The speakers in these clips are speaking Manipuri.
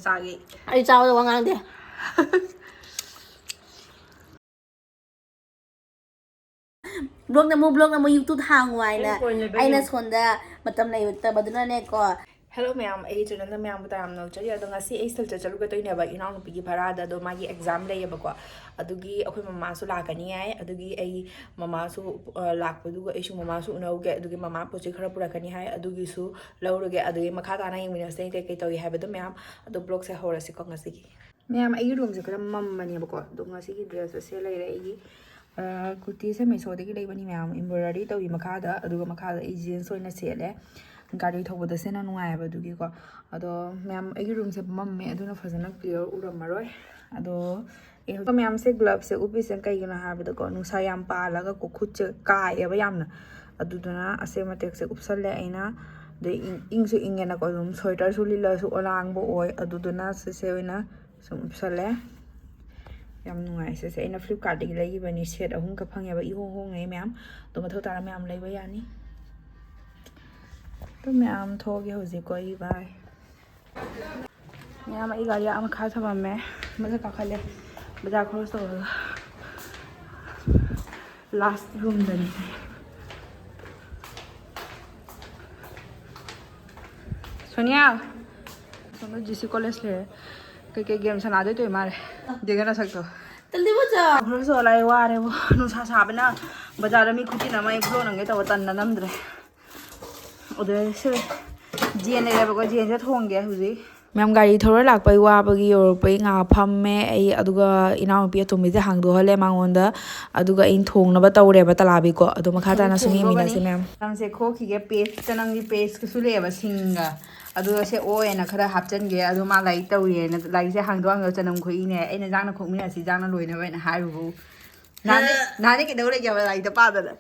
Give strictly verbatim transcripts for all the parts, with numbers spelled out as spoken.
ꯆꯥꯒꯦ꯫ ꯑꯩ ꯆꯥꯕꯗ ꯋꯥ ꯉꯥꯡꯗꯦ꯫ ꯕ꯭ꯂꯣꯛ ꯅꯝꯃꯨ, ꯕ꯭ꯂꯣꯛ ꯅꯝꯃꯨ, YouTube ꯍꯥꯡꯉꯨ ꯍꯥꯏꯅ ꯑꯩ ꯐꯣꯟ ꯂꯩꯕꯩ ꯑꯩꯅ ꯁꯣꯝꯗ ꯃꯇꯝ ꯂꯩꯇꯕꯗꯨꯅꯅꯦꯀꯣ꯫ Hello ꯃꯌꯥꯝ, ꯑꯩ ꯆꯦꯅꯦꯜꯗ ꯃꯌꯥꯝꯕꯨ ꯇꯔꯥꯝꯅ ꯑꯣꯛꯆꯔꯤ꯫ ꯑꯗꯣ ꯉꯁꯤ ꯑꯩ ꯁꯤꯜꯆꯔ ꯆꯠꯂꯨꯒꯗꯣꯏꯅꯦꯕ, ꯏꯅꯥꯎꯅꯨꯄꯤꯒꯤ ꯚꯔꯥꯗ꯫ ꯑꯗꯣ ꯃꯥꯒꯤ exam ꯂꯩꯌꯦꯕꯀꯣ, ꯑꯗꯨꯒꯤ ꯑꯩꯈꯣꯏ ꯃꯃꯥꯁꯨ ꯂꯥꯛꯀꯅꯤ ꯍꯥꯏ꯫ ꯑꯗꯨꯒꯤ ꯑꯩ ꯃꯃꯥꯁꯨ, ꯑ, ꯂꯥꯛꯄꯗꯨꯒ ꯑꯩꯁꯨ ꯃꯃꯥꯁꯨ ꯎꯅꯧꯒꯦ꯫ ꯑꯗꯨꯒꯤ ꯃꯃꯥ ꯄꯣꯠ ꯆꯩ ꯈꯔ ꯄꯨꯔꯛꯀꯅꯤ ꯍꯥꯏ, ꯑꯗꯨꯒꯤꯁꯨ ꯂꯧꯔꯨꯒꯦ꯫ ꯑꯗꯨꯒꯤ ꯃꯈꯥ ꯇꯥꯅ ꯌꯦꯡꯃꯤꯟꯅꯁꯦ ꯀꯩꯀꯩ ꯇꯧꯏ ꯍꯥꯏꯕꯗꯣ ꯃꯌꯥꯝ꯫ ꯑꯗꯣ ꯕ꯭ꯂꯣꯛꯁꯦ ꯍꯧꯔꯁꯤꯀꯣ ꯉꯁꯤꯒꯤ꯫ ꯃꯌꯥꯝ, ꯑꯩꯒꯤ ꯔꯨꯝꯁꯦ ꯈꯔ ꯃꯝꯕꯅꯦꯕꯀꯣ, ꯑꯗꯣ ꯉꯁꯤꯒꯤ ꯗ꯭ꯔꯦꯁ ꯑꯁꯦ ꯂꯩꯔꯦ ꯑꯩꯒꯤ꯫ ꯑ, ꯀꯨꯔꯇꯤꯁꯦ ꯃꯤꯁꯣꯗꯒꯤ ꯂꯩꯕꯅꯤ ꯃꯌꯥꯝ, embroidery ꯇꯧꯏ ꯃꯈꯥꯗ, ꯑꯗꯨꯒ ꯃꯈꯥꯗ ꯑꯩ ꯖꯤꯟꯁ ꯑꯣꯏꯅ ꯁꯦꯠꯂꯦ꯫ ꯒꯥꯔꯤ ꯊꯧꯕꯗ ꯁꯦꯠꯅ ꯅꯨꯡꯉꯥꯏꯌꯦꯕ ꯑꯗꯨꯒꯤꯀꯣ꯫ ꯑꯗꯣ ꯃꯌꯥꯝ, ꯑꯩꯒꯤ ꯔꯨꯝꯁꯦ ꯃꯝꯃꯦ, ꯑꯗꯨꯅ ꯐꯖꯅ clear ꯎꯔꯝꯃꯔꯣꯏ꯫ ꯑꯗꯣ ꯑꯩ ꯍꯧꯖꯤꯛ ꯃꯌꯥꯝꯁꯦ ꯒ꯭ꯂꯞꯁꯦ ꯎꯞꯄꯤꯁꯦ ꯀꯩꯒꯤꯅꯣ ꯍꯥꯏꯕꯗꯀꯣ, ꯅꯨꯡꯁꯥ ꯌꯥꯝ ꯄꯥꯜꯂꯒꯀꯣ ꯈꯨꯠꯁꯦ ꯀꯥꯏꯌꯦꯕ ꯌꯥꯝꯅ, ꯑꯗꯨꯗꯨꯅ ꯑꯁꯦ ꯃꯇꯦꯛꯁꯦ ꯎꯞꯁꯜꯂꯦ ꯑꯩꯅ꯫ ꯑꯗꯩ ꯏꯪ-, ꯏꯪꯁꯨ ꯏꯪꯉꯦꯅꯀꯣ, ꯑꯗꯨꯝ ꯁ꯭ꯋꯦꯇꯔꯁꯨ ꯂꯤꯠꯂꯁꯨ ꯑꯣꯂꯥꯡꯕ ꯑꯣꯏ, ꯑꯗꯨꯗꯨꯅ ꯁꯤꯁꯦ ꯑꯣꯏꯅ ꯁꯨꯝ ꯎꯞꯁꯜꯂꯦ꯫ ꯌꯥꯝ ꯅꯨꯡꯉꯥꯏ ꯁꯤꯁꯦ꯫ ꯑꯩꯅ Flipkartꯇꯒꯤ ꯂꯩꯈꯤꯕꯅꯤ, ꯁꯦꯠ ꯑꯍꯨꯝ ꯈꯛ ꯐꯪꯉꯦꯕ, ꯏꯍꯣꯡ ꯍꯣꯡꯉꯦ ꯃꯌꯥꯝ꯫ ꯑꯗꯣ ꯃꯊꯧ ꯇꯥꯔ ꯃꯌꯥꯝ ꯂꯩꯕ ꯌꯥꯅꯤ꯫ ꯑꯗꯨ ꯃꯌꯥꯝ ꯊꯣꯛꯑꯒꯦ ꯍꯧꯖꯤꯛꯀꯣ ꯑꯩ, bye꯫ ꯃꯌꯥꯝ ꯑꯩ ꯒꯥꯔꯤ ꯑꯥ ꯃꯈꯥ ꯊꯝꯃꯝꯃꯦ, ꯃꯊꯛ ꯀꯥꯈꯠꯂꯦ ꯕꯖꯥꯔ close ꯇꯧꯔꯒ꯫ Last roomꯗꯅꯤ꯫ ꯁꯣꯅꯤꯌꯥ! ꯑꯁꯣꯝꯗ ꯖꯤ ꯁꯤ ꯀꯣꯂꯦꯖ ꯂꯩꯔꯦ꯫ ꯀꯩꯀꯩ ꯒꯦꯝ ꯁꯥꯟꯅꯗꯣꯏ ꯇꯧ ꯃꯥꯜꯂꯦ꯫ ꯌꯦꯡꯒꯦ ꯅꯁꯛꯇꯣ꯫ ꯇꯜꯂꯤꯕꯣ ꯆꯥ꯫ ꯈꯔꯁꯨ ꯑꯂꯥꯏ ꯋꯥꯔꯦꯕꯣ꯫ ꯅꯨꯡꯁꯥ ꯁꯥꯕꯅ ꯕꯖꯥꯔꯗ ꯃꯤ ꯈꯨꯆꯤꯟ ꯑꯃ ꯑꯩ ꯕ꯭ꯂꯣꯛ ꯅꯝꯒꯦ ꯇꯧꯕ ꯇꯟꯅ ꯅꯝꯗ꯭ꯔꯦ꯫ ꯑꯗꯨꯗ ꯁꯤ ꯖꯦꯟ ꯂꯩꯔꯦꯕꯀꯣ, ꯖꯦꯟꯁꯦ ꯊꯣꯡꯒꯦ ꯍꯧꯖꯤꯛ꯫ ꯃꯌꯥꯝ ꯒꯥꯔꯤ ꯊꯧꯔ ꯂꯥꯛꯄꯩ ꯋꯥꯕꯒꯤ ꯌꯧꯔꯛꯄꯩ ꯉꯥꯏꯍꯥꯛ ꯐꯝꯃꯦ ꯑꯩ, ꯑꯗꯨꯒ ꯏꯅꯥꯎꯅꯨꯄꯤ ꯑꯇꯣꯝꯕꯤꯁꯦ ꯍꯥꯡꯗꯣꯛꯍꯜꯂꯦ ꯃꯉꯣꯟꯗ, ꯑꯗꯨꯒ ꯑꯩꯅ ꯊꯣꯡꯅꯕ ꯇꯧꯔꯦꯕ ꯇꯂꯥꯕꯤꯀꯣ꯫ ꯑꯗꯣ ꯃꯈꯥ ꯇꯥꯅ ꯁꯨꯝ ꯌꯦꯡꯃꯤꯟꯅꯁꯦ ꯃꯌꯥꯝ꯫ ꯆꯅꯝꯁꯦ ꯈꯣꯛꯈꯤꯒꯦ, paste, ꯆꯅꯝꯒꯤ pasteꯀꯁꯨ ꯂꯩꯌꯦꯕ ꯁꯤꯡꯒ, ꯑꯗꯨꯒ ꯁꯦ ꯑꯣ ꯑꯅ ꯈꯔ ꯍꯥꯞꯆꯤꯟꯒꯦ꯫ ꯑꯗꯣ ꯃꯥ ꯂꯥꯏꯔꯤꯛ ꯇꯧꯔꯤꯑꯅ ꯂꯥꯏꯔꯤꯛꯁꯦ ꯍꯥꯡꯗꯣꯛ ꯍꯥꯡꯗꯣꯛ ꯆꯅꯝ ꯈꯣꯛꯏꯅꯦ꯫ ꯑꯩꯅ ꯏꯟꯖꯥꯡꯅ ꯈꯣꯛꯃꯤꯟꯅꯁꯤ, ꯏꯟꯖꯥꯡꯅ ꯂꯣꯏꯅꯕ ꯍꯥꯏꯅ ꯍꯥꯏꯔꯨꯕꯕꯨ꯫ ꯅꯍꯥꯟꯗꯩ, ꯅꯍꯥꯟꯗꯩ ꯀꯩꯗꯧ ꯂꯩꯒꯦꯕ ꯂꯥꯏꯔꯤꯛꯇ ꯄꯥꯗꯅ?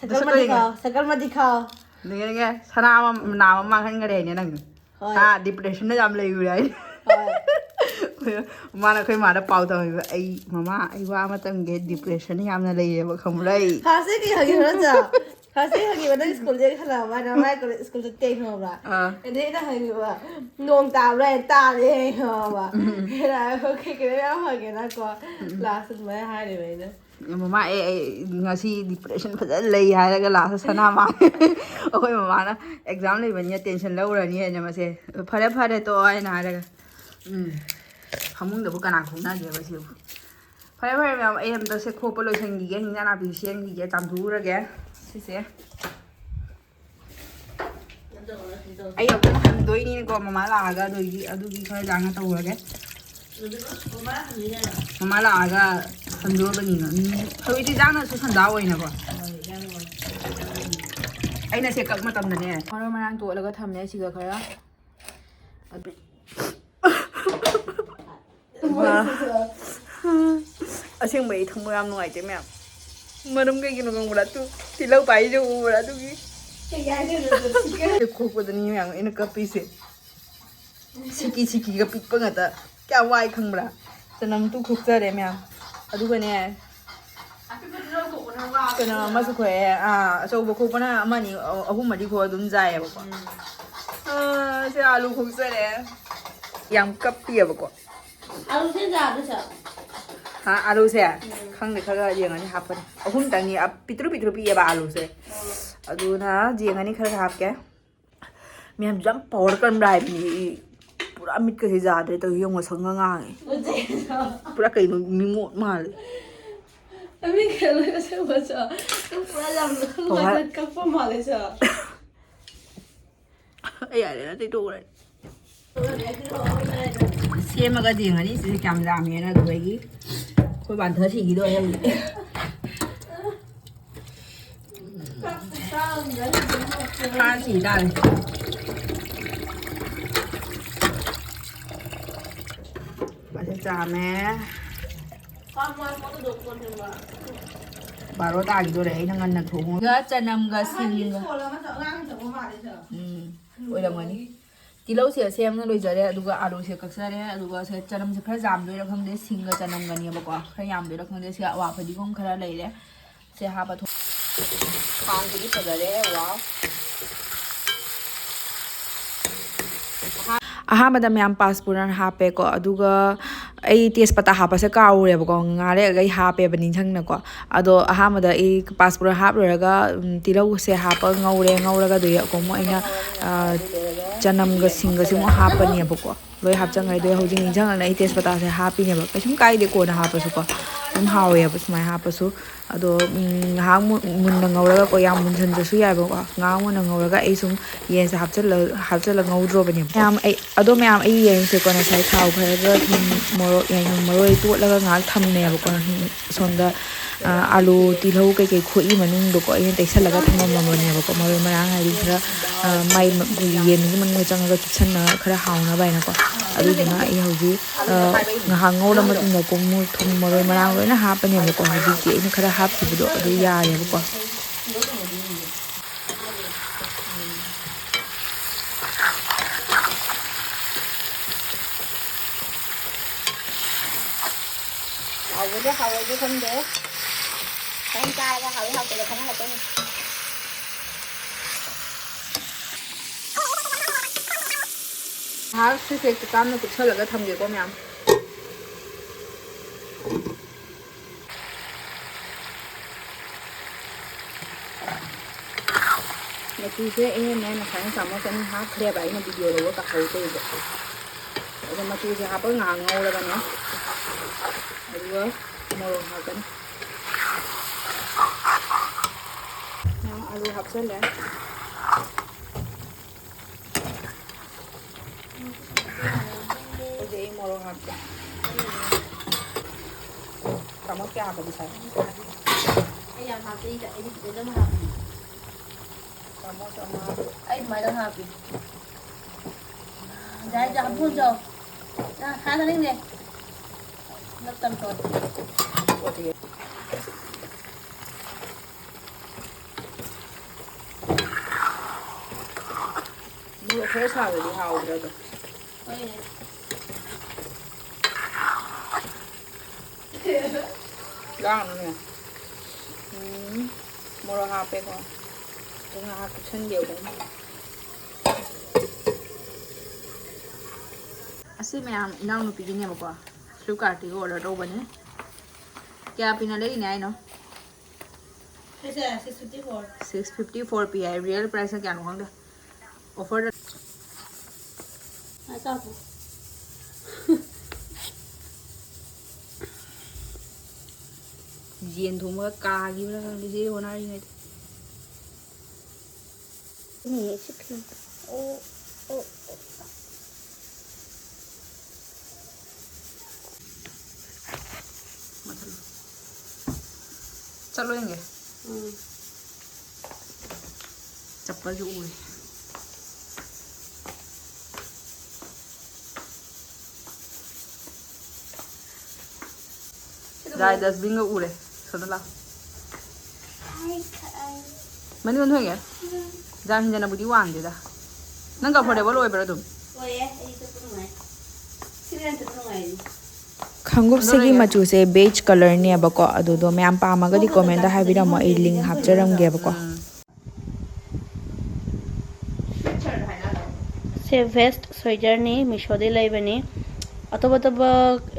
ꯁꯥꯏꯀꯜ ꯃꯁꯛ ꯃꯗꯤ ꯀꯩꯅꯣ? ꯈꯥꯎ, ꯁꯥꯏꯀꯜ ꯃꯗꯤ ꯈꯥꯎ꯫ ꯅꯦꯅꯦ, ꯁꯅꯥ ꯑꯃ ꯅꯥꯝ ꯑꯃ ꯃꯥꯡꯍꯟꯈꯔꯦ ꯍꯥꯏꯅꯦ ꯅꯪ꯫ ꯍꯣꯏ꯫ ꯑꯥ, depressionꯗ ꯌꯥꯝ ꯂꯩꯔꯨꯔꯦ ꯍꯥꯏꯅꯦ꯫ ꯍꯣꯏ꯫ ꯃꯥꯅ ꯑꯩꯈꯣꯏ ꯃꯥꯗ ꯄꯥꯎ ꯇꯝꯃꯤꯕ, "ꯑꯩ, ꯃꯃꯥ, ꯑꯩ ꯋꯥ ꯑꯃ ꯇꯝꯒꯦ, depression ꯌꯥꯝꯅ ꯂꯩꯔꯦꯕ, ꯈꯪꯕ꯭ꯔꯥ ꯑꯩ?" ꯐꯥꯁꯦ ꯀꯩ ꯍꯥꯏꯒꯦ ꯈꯔ ꯆꯥ꯫ ꯐꯥꯔꯁ ꯗꯦ ꯍꯪꯉꯤꯕ, "ꯅꯪ ꯁ꯭ꯀꯨꯜꯗ ꯍꯜꯂꯛꯑꯕ?" ꯍꯥꯏꯅ, "ꯃꯥꯏ ꯁ꯭ꯀꯨꯜ ꯆꯠꯇꯦ" ꯈꯪꯉꯕ꯭ꯔꯥ? ꯑꯥ꯫ ꯑꯗꯩ ꯑꯩꯅ ꯍꯪꯉꯤꯕ, "ꯅꯣꯡ ꯇꯥꯕ꯭ꯔꯥ?" ꯍꯥꯏꯅ, "ꯇꯥꯗꯦ" ꯈꯪꯉꯕ? ꯎꯝ꯫ ꯑꯩꯅ, "ꯑꯩꯈꯣꯏ ꯀꯩ ꯀꯩꯅꯣ ꯌꯥꯝ ꯍꯪꯉꯦꯅꯀꯣ꯫ ꯎꯝ꯫ ꯂꯥꯁꯇ ꯑꯗꯨꯃꯥꯏꯅ ꯍꯥꯏꯔꯦꯕ ꯑꯩꯅ꯫ ꯃꯃꯥ, ꯑꯦ, ꯑꯩ ꯉꯁꯤ ꯗꯤꯄ꯭ꯔꯦꯁꯟ ꯐꯖꯅ ꯂꯩ ꯍꯥꯏꯔꯒ ꯂꯥꯁꯇ ꯁꯅꯥ ꯃꯥꯡꯉꯦ꯫ ꯑꯩꯈꯣꯏ ꯃꯃꯥꯅ ꯑꯦꯛꯖꯥꯝ ꯂꯩꯕꯅꯤꯅ ꯇꯦꯟꯁꯟ ꯂꯧꯔꯅꯤ ꯍꯥꯏꯅ ꯃꯁꯦ, "ꯐꯔꯦ, ꯐꯔꯦ, ꯇꯣꯛꯑꯣ" ꯍꯥꯏꯅ ꯍꯥꯏꯔꯒ꯫ ꯎꯝ꯫ ꯐꯃꯨꯡꯗꯕꯨ ꯀꯅꯥ ꯈꯣꯡꯅꯒꯦꯕ ꯁꯤꯕꯨ? ꯐꯔꯦ, ꯐꯔꯦ, ꯃꯌꯥꯝ, ꯑꯩ ꯑꯝꯇ ꯁꯦ ꯈꯣꯞꯄ ꯂꯣꯏꯁꯟꯈꯤꯒꯦ, ꯍꯤꯟꯖꯥꯡ ꯅꯥꯄꯤ ꯁꯦꯝꯈꯤꯒꯦ, ꯆꯥꯝꯊꯣꯛꯎꯔꯒꯦ꯫ ꯁꯤꯁꯦ꯫ ꯑꯩ ꯑꯃꯨꯛ ꯍꯟꯗꯣꯏꯅꯤꯅꯀꯣ, ꯃꯃꯥ ꯂꯥꯛꯑꯒ ꯑꯗꯨꯒꯤ, ꯑꯗꯨꯒꯤ ꯈꯔ ꯂꯥꯡꯅ ꯇꯧꯔꯒꯦ꯫ ꯃꯃꯥ ꯂꯥꯛꯑꯒ ꯍꯟꯗꯣꯔꯕꯅꯤꯅ꯫ ꯎꯝ, ꯍꯧꯖꯤꯛꯇꯤ ꯆꯥꯛꯅꯁꯨ ꯁꯟꯗꯥ ꯑꯣꯏꯅꯀꯣ꯫ ꯑꯩꯅ ꯁꯦ ꯀꯛ ꯃꯇꯝꯗꯅꯦ, ꯃꯔꯣꯏ ꯃꯔꯥꯡ ꯇꯣꯠꯂꯒ ꯊꯝꯃꯦ ꯁꯤꯒ ꯈꯔ꯫ ꯑꯗꯨ ꯋꯥ꯫ ꯑꯁꯦꯡꯕ ꯑꯩ ꯊꯃꯣꯏ ꯌꯥꯝ ꯅꯨꯡꯉꯥꯏꯇꯦ ꯃꯌꯥꯝ꯫ ꯃꯔꯝ ꯀꯩꯒꯤꯅꯣ ꯈꯪꯕ꯭ꯔꯥ? ꯇꯨ, ꯇꯤꯜꯍꯧ ꯄꯥꯏꯁꯦ ꯎꯕ꯭ꯔꯥ? ꯑꯗꯨꯒꯤ꯫ ꯀꯩ ꯍꯥꯏꯗꯣꯏꯅꯣ ꯑꯗꯨ? ꯈꯣꯛꯄꯗꯅꯤ ꯃꯌꯥꯝ ꯑꯩꯅ ꯀꯞꯄꯤꯁꯦ꯫ ꯁꯤꯀꯤ ꯁꯤꯀꯤꯒ ꯄꯤꯛꯄ ꯉꯥꯛꯇ꯫ ꯀꯌꯥꯝ ꯋꯥꯏ ꯈꯪꯕ꯭ꯔꯥ? ꯆꯅꯝ ꯇꯨ ꯈꯣꯛꯆꯔꯦ ꯃꯌꯥꯝ꯫ ꯑꯗꯨꯒꯅꯦ, ꯑꯄꯤꯛꯄꯗꯨ ꯂꯧꯊꯣꯛꯄꯅ ꯋꯥꯕꯅꯤ꯫ ꯀꯩꯅꯣ ꯑꯃꯁꯨ ꯈꯣꯛꯑꯦ꯫ ꯑꯥ, ꯑꯆꯧꯕ ꯈꯣꯛꯄꯅ ꯑꯃꯅꯤ, ꯑ-, ꯑꯍꯨꯝ ꯃꯔꯤ ꯈꯣꯛꯑ ꯑꯗꯨꯝ ꯆꯥꯏꯌꯦꯕꯀꯣ꯫ ꯎꯝ꯫ ꯑꯥ, ꯁꯤ ꯑꯥꯂꯨ ꯈꯣꯛꯆꯔꯦ꯫ ꯌꯥꯝ ꯀꯞꯄꯤꯌꯦꯕꯀꯣ꯫ ꯑꯥꯂꯨꯁꯦ ꯌꯥꯗ꯭ꯔꯣ ꯁꯦ? ꯍꯥ, ꯑꯥꯂꯨꯁꯦ? ꯎꯝ꯫ ꯈꯪꯗꯦ, ꯈꯔ ꯈꯔ ꯌꯦꯡꯉꯅꯤ ꯍꯥꯞꯄꯅꯤ꯫ ꯑꯍꯨꯝꯇꯪꯅꯤ, ꯑ, ꯄꯤꯛꯇ꯭ꯔꯨ ꯄꯤꯛꯇ꯭ꯔꯨ ꯄꯤꯛꯑꯦꯕ ꯑꯥꯂꯨꯁꯦ꯫ ꯎꯝ꯫ ꯑꯗꯨꯅ ꯌꯦꯡꯉꯅꯤ, ꯈꯔ ꯈꯔ ꯍꯥꯞꯀꯦ꯫ ꯃꯌꯥꯝꯁꯨ ꯌꯥꯝ ꯄꯋꯥꯔ ꯀꯟꯕ꯭ꯔꯥ ꯍꯥꯏꯕꯅꯤ꯫ ꯄꯨꯔꯥ ꯃꯤꯠꯀꯁꯦ ꯌꯥꯗ꯭ꯔꯦ ꯇꯧꯔꯤ, ꯌꯦꯡꯉꯣ, ꯁꯪꯒ ꯉꯥꯡꯉꯦ꯫ ꯎꯆꯦꯛꯁꯨ꯫ ꯄꯨꯔꯥ ꯀꯩꯅꯣ, ꯃꯤꯉꯣꯠ ꯃꯥꯜꯂꯦ꯫ ꯃꯤꯠꯀ ꯂꯣꯏ ꯎꯁꯪ ꯃꯁꯪ꯫ ꯅꯪ ꯄꯨꯔꯥ ꯌꯥꯝ ꯍꯣꯏ꯫ ꯅꯨꯡꯉꯥꯏꯅ ꯀꯞꯄ ꯃꯥꯜꯂꯦ ꯁꯦ꯫ ꯑꯩ ꯌꯥꯔꯦ, ꯅꯠꯇꯦ, ꯇꯣꯛꯈ꯭ꯔꯦ꯫ ꯁꯦꯝꯃꯒ ꯌꯦꯡꯉꯅꯤ ꯁꯤꯁꯦ ꯀꯌꯥꯝ ꯌꯥꯝꯃꯦꯅ꯫ ꯑꯗꯨꯗꯒꯤ ꯑꯩꯈꯣꯏ ꯋꯥꯟꯊ ꯁꯤꯈꯤꯗꯣꯔꯦ ꯍꯧꯖꯤꯛ꯫ ꯈꯥ ꯁꯤ ꯇꯥꯔꯦ꯫ ꯃꯁꯤ ꯆꯥꯝꯃꯦ꯫ ꯕꯥꯔꯣ ꯇꯥꯈꯤꯗꯣꯔꯦ, ꯑꯩꯅ ꯉꯟꯅ ꯊꯣꯡꯉꯒ ꯆꯅꯝꯒ ꯁꯤꯡꯒ꯫ ꯎꯝ, ꯑꯣꯏꯔꯝꯒꯅꯤ꯫ ꯇꯤꯜꯍꯧꯁꯦ ꯁꯦꯝꯅ ꯂꯣꯏꯖꯔꯦ, ꯑꯗꯨꯒ ꯑꯥꯂꯨꯁꯦ ꯀꯛꯆꯔꯦ, ꯑꯗꯨꯒ ꯁꯦ ꯆꯅꯝꯁꯦ ꯈꯔ ꯌꯥꯝꯗꯣꯏꯔꯥ ꯈꯪꯗꯦ, ꯁꯤꯡꯒ ꯆꯅꯝꯒꯅꯦꯕꯀꯣ, ꯈꯔ ꯌꯥꯝꯗꯣꯏꯔꯥ ꯈꯪꯗꯦ꯫ ꯁꯤ ꯑꯋꯥ ꯐꯗꯤꯒꯣꯝ ꯈꯔ ꯂꯩꯔꯦ, ꯁꯦ ꯍꯥꯞꯄ ꯊꯣꯡ-, ꯈꯥꯡꯁꯤꯗꯤ ꯐꯖꯔꯦ, ꯋꯥꯎ꯫ ꯑꯍꯥꯟꯕꯗ ꯃꯌꯥꯝ ꯄꯥꯁꯄꯨꯔꯟ ꯍꯥꯞꯄꯦꯀꯣ, ꯑꯗꯨꯒ ꯑꯩ ꯇꯦꯖꯄꯇꯥ ꯍꯥꯞꯄꯁꯦ ꯀꯥꯎꯔꯦꯕꯀꯣ, ꯉꯥꯏꯍꯥꯛ ꯂꯩꯔꯒ ꯑꯩ ꯍꯥꯞꯄꯦꯕ ꯅꯤꯡꯁꯤꯡꯅꯀꯣ꯫ ꯑꯗꯣ ꯑꯍꯥꯟꯕꯗ ꯑꯩ ꯄꯥꯁꯄꯨꯔꯟ ꯍꯥꯞ ꯂꯣꯏꯔꯒ, ꯎꯝ, ꯇꯤꯜꯍꯧꯁꯦ ꯍꯥꯞꯄ ꯉꯧꯔꯦ, ꯉꯧꯔꯒ ꯑꯗꯨꯗꯒꯤ ꯑꯃꯨꯛ ꯑꯩꯅ, ꯑ, ꯆꯅꯝꯒ ꯁꯤꯡꯒꯁꯦ ꯑꯃꯨꯛ ꯍꯥꯞꯄꯅꯦꯕꯀꯣ꯫ ꯂꯣꯏ ꯍꯥꯞꯆꯟꯈ꯭ꯔꯦ꯫ ꯑꯗꯨꯒ ꯍꯧꯖꯤꯛ ꯅꯤꯡꯁꯤꯡꯉꯛꯑꯦ ꯑꯩ ꯇꯦꯖꯄꯇꯥꯁꯦ ꯍꯥꯞꯄꯤꯅꯦꯕ꯫ ꯀꯩꯁꯨꯝ ꯀꯥꯏꯗꯦ ꯀꯣꯟꯅ ꯍꯥꯞꯄꯁꯨꯀꯣ, ꯑꯗꯨꯝ ꯍꯥꯎꯋꯦꯕ ꯁꯨꯃꯥꯏꯅ ꯍꯥꯞꯄꯁꯨ꯫ ꯑꯗꯣ, ꯎꯝ, ꯉꯥꯏꯍꯥꯛ ꯃꯨ-, ꯃꯨꯟꯅ ꯉꯧꯔꯒꯀꯣ, ꯌꯥꯝ ꯃꯨꯟꯁꯤꯟꯗ꯭ꯔꯁꯨ ꯌꯥꯏꯕꯀꯣ, ꯉꯥꯏꯍꯥꯛ ꯃꯨꯟꯅ ꯉꯧꯔꯒ ꯑꯩ ꯁꯨꯝ ꯌꯦꯟꯁꯦ ꯍꯥꯞꯆꯜꯂ-, ꯍꯥꯞꯆꯜꯂ ꯉꯧꯗ꯭ꯔꯣꯕꯅꯦꯕ꯫ ꯃꯌꯥꯝ ꯑꯩ, ꯑꯗꯣ ꯃꯌꯥꯝ ꯑꯩ ꯌꯦꯟꯁꯦꯀꯣ ꯉꯁꯥꯏ ꯊꯥꯎ ꯈꯔꯒ ꯊꯨꯝ, ꯃꯣꯔꯣꯛ, ꯌꯥꯏꯉꯪ, ꯃꯔꯣꯏ ꯇꯣꯠꯂꯒ ꯉꯥꯏꯍꯥꯛ ꯊꯝꯃꯦꯕꯀꯣ꯫ ꯁꯣꯝꯗ, ꯑ, ꯑꯥꯂꯨ, ꯇꯤꯜꯍꯧ ꯀꯩꯀꯩ ꯈꯣꯛꯏ ꯃꯅꯨꯡꯗꯀꯣ ꯑꯩꯅ ꯇꯩꯁꯜꯂꯒ ꯊꯝꯃꯝꯃꯕꯅꯦꯕꯀꯣ꯫ ꯃꯔꯣꯏ ꯃꯔꯥꯡ ꯍꯥꯏꯗꯤ ꯈꯔ, ꯑ, ꯃꯥꯏ ꯃ-, ꯌꯦꯟꯗꯨꯒꯤ ꯃꯅꯨꯡꯗ ꯆꯪꯉꯒ ꯆꯨꯞꯁꯟꯅ ꯈꯔ ꯍꯥꯎꯅꯕ ꯍꯥꯏꯅꯀꯣ꯫ ꯑꯗꯨꯗꯨꯅ ꯑꯩ ꯍꯧꯖꯤꯛ, ꯑ, ꯉꯥꯏꯍꯥꯛ ꯉꯧꯔ ꯃꯇꯨꯡꯗ ꯀꯣ ꯃꯨ-, ꯊꯨꯝ, ꯃꯔꯣꯏ ꯃꯔꯥꯡ ꯂꯣꯏꯅ ꯍꯥꯞꯄꯅꯦꯕꯀꯣ꯫ ꯍꯧꯖꯤꯛꯇꯤ ꯑꯩꯅ ꯈꯔ ꯍꯥꯞꯈꯤꯕꯗꯣ ꯑꯗꯨ ꯌꯥꯔꯦꯕꯀꯣ꯫ ꯍꯥꯎꯕꯗꯤ ꯍꯥꯎꯋꯦꯗꯤ ꯈꯪꯗꯦ꯫ ꯈꯤꯇꯪ ꯆꯥꯔꯒ ꯍꯥꯎꯏ ꯍꯥꯎꯇꯦꯗꯣ ꯈꯪꯍꯜꯂꯛꯀꯅꯤ꯫ ꯉꯥꯏꯍꯥꯛ ꯁꯤꯁꯦ ꯆꯥꯝꯅ ꯀꯨꯞꯁꯜꯂꯒ ꯊꯝꯒꯦꯀꯣ ꯃꯌꯥꯝ꯫ ꯃꯆꯨꯁꯦ ꯑꯩꯅꯅꯦ ꯉꯁꯥꯏꯅ ꯆꯥꯃꯁ ꯑꯅꯤ ꯍꯥꯞꯈ꯭ꯔꯦꯕ, ꯑꯩꯅ ꯚꯤꯗꯤꯑꯣ ꯂꯧꯕ ꯀꯥꯎꯍꯧꯗꯕꯤꯗ꯫ ꯑꯗꯣ ꯃꯆꯨꯁꯦ ꯍꯥꯞꯄꯒ ꯉꯥꯏꯍꯥꯛ ꯉꯧꯔꯒꯅꯦ, ꯑꯗꯨꯒ ꯃꯣꯔꯣꯛ ꯍꯥꯞꯀꯅꯤ꯫ ꯃꯌꯥꯝ ꯑꯂꯨ ꯍꯥꯞꯆꯜꯂꯦ꯫ ꯍꯧꯖꯤꯛ ꯑꯩ ꯃꯣꯔꯣꯛ ꯍꯥꯞꯀꯦ꯫ ꯆꯥꯃꯁ ꯀꯌꯥ ꯍꯥꯞꯄꯗꯤ ꯁꯥꯏ? ꯑꯩ ꯌꯥꯝ ꯍꯥꯞꯇꯦ, ꯑꯩꯗꯤ ꯈꯤꯇꯪ ꯍꯥꯞꯄꯤ꯫ ꯆꯥꯃꯁ ꯑꯃ꯫ ꯑꯩ ꯑꯗꯨꯃꯥꯏꯅ ꯍꯥꯞꯄꯤ꯫ ꯌꯥꯔꯦ, ꯌꯥꯔꯦ, ꯍꯥꯞꯐꯨ ꯆꯣ꯫ ꯅꯪ ꯍꯥ ꯆꯥꯅꯤꯡꯗꯦ꯫ ꯅꯞ ꯇꯝ ꯇꯧꯔꯦ꯫ ꯃꯣꯔꯣꯛ ꯈꯔ ꯁꯥꯗꯗꯤ ꯍꯥꯎꯗ꯭ꯔꯥ ꯑꯗꯣ? ꯍꯣꯏꯅꯦ꯫ ꯂꯥꯡꯅꯨꯅꯦ꯫ ꯎꯝ꯫ ꯃꯣꯔꯣꯛ ꯍꯥꯞꯄꯦꯀꯣ꯫ ꯑꯗꯨ ꯉꯥꯏꯍꯥꯛ ꯀꯨꯞꯁꯟꯒꯦꯕꯀꯣ꯫ ꯑꯁꯤ ꯃꯌꯥꯝ ꯏꯅꯥꯎꯅꯨꯄꯤꯒꯤꯅꯦꯕꯀꯣ꯫ Flipkart-ꯇꯒꯤ order ꯇꯧꯕꯅꯦ꯫ ꯀꯌꯥ ꯄꯤꯅ ꯂꯩꯔꯤꯅꯦ ꯍꯥꯏꯅꯣ? ꯁꯤꯁꯦ six fifty four꯫ Six fifty four ꯄꯤ ꯍꯥꯏ꯫ Real price-ꯅ ꯀꯌꯥꯅꯣ ꯈꯪꯗꯦ꯫ Offer-ꯗ ꯌꯦꯟ ꯊꯣꯡꯕꯒ ꯀꯥꯈꯤꯕ꯭ꯔꯥ ꯈꯪꯗꯦ, ꯁꯤ ꯍꯣꯠꯅꯔꯤꯉꯩꯗ꯫ ꯎꯝ, ꯁꯤ ꯐꯤ-, ꯑꯣ, ꯑꯣ, ꯑꯣ꯫ ꯆꯠꯂꯣ ꯌꯦꯡꯒꯦ꯫ ꯎꯝ꯫ ꯆꯞꯄꯜꯁꯨ ꯎꯔꯦ꯫ ꯗ꯭ꯔꯥꯏ ꯗꯁꯕꯤꯟꯒ ꯎꯔꯦ꯫ ꯁꯣꯝꯗ ꯂꯥꯎ꯫ ꯃꯅꯤꯡ ꯑꯣꯟꯊꯣꯛꯑꯒꯦ꯫ ꯌꯥꯝ ꯍꯦꯟꯖꯟꯅꯕꯨꯗꯤ ꯋꯥꯡꯗꯦꯗ꯫ ꯅꯪ comfortable ꯑꯣꯏꯕ꯭ꯔꯥ ꯑꯗꯨꯝ? ꯑꯣꯏꯌꯦ, ꯑꯩ ꯆꯠꯄ ꯅꯨꯡꯉꯥꯏ꯫ ꯁꯤꯅ ꯍꯦꯟꯅ ꯆꯠꯄ ꯅꯨꯡꯉꯥꯏꯅꯤ꯫ ꯈꯣꯡꯎꯞꯁꯤꯒꯤ ꯑꯗꯣ ꯂꯩꯌꯦ꯫ ꯃꯆꯨꯁꯦ beige colour-ꯅꯦꯕꯀꯣ꯫ ꯑꯗꯨꯗꯣ ꯃꯌꯥꯝ ꯄꯥꯝꯃꯒꯗꯤ comment-ꯇ ꯍꯥꯏꯕꯤꯔꯝꯃꯣ, ꯑꯩ link ꯍꯥꯞꯆꯔꯝꯒꯦꯕꯀꯣ꯫ ꯎꯝ꯫ ꯁꯦ vest sweater-ꯅꯤ, Meesho-ꯗꯩ ꯂꯩꯕꯅꯤ꯫ ꯑꯇꯣꯞ ꯑꯇꯣꯞꯄ,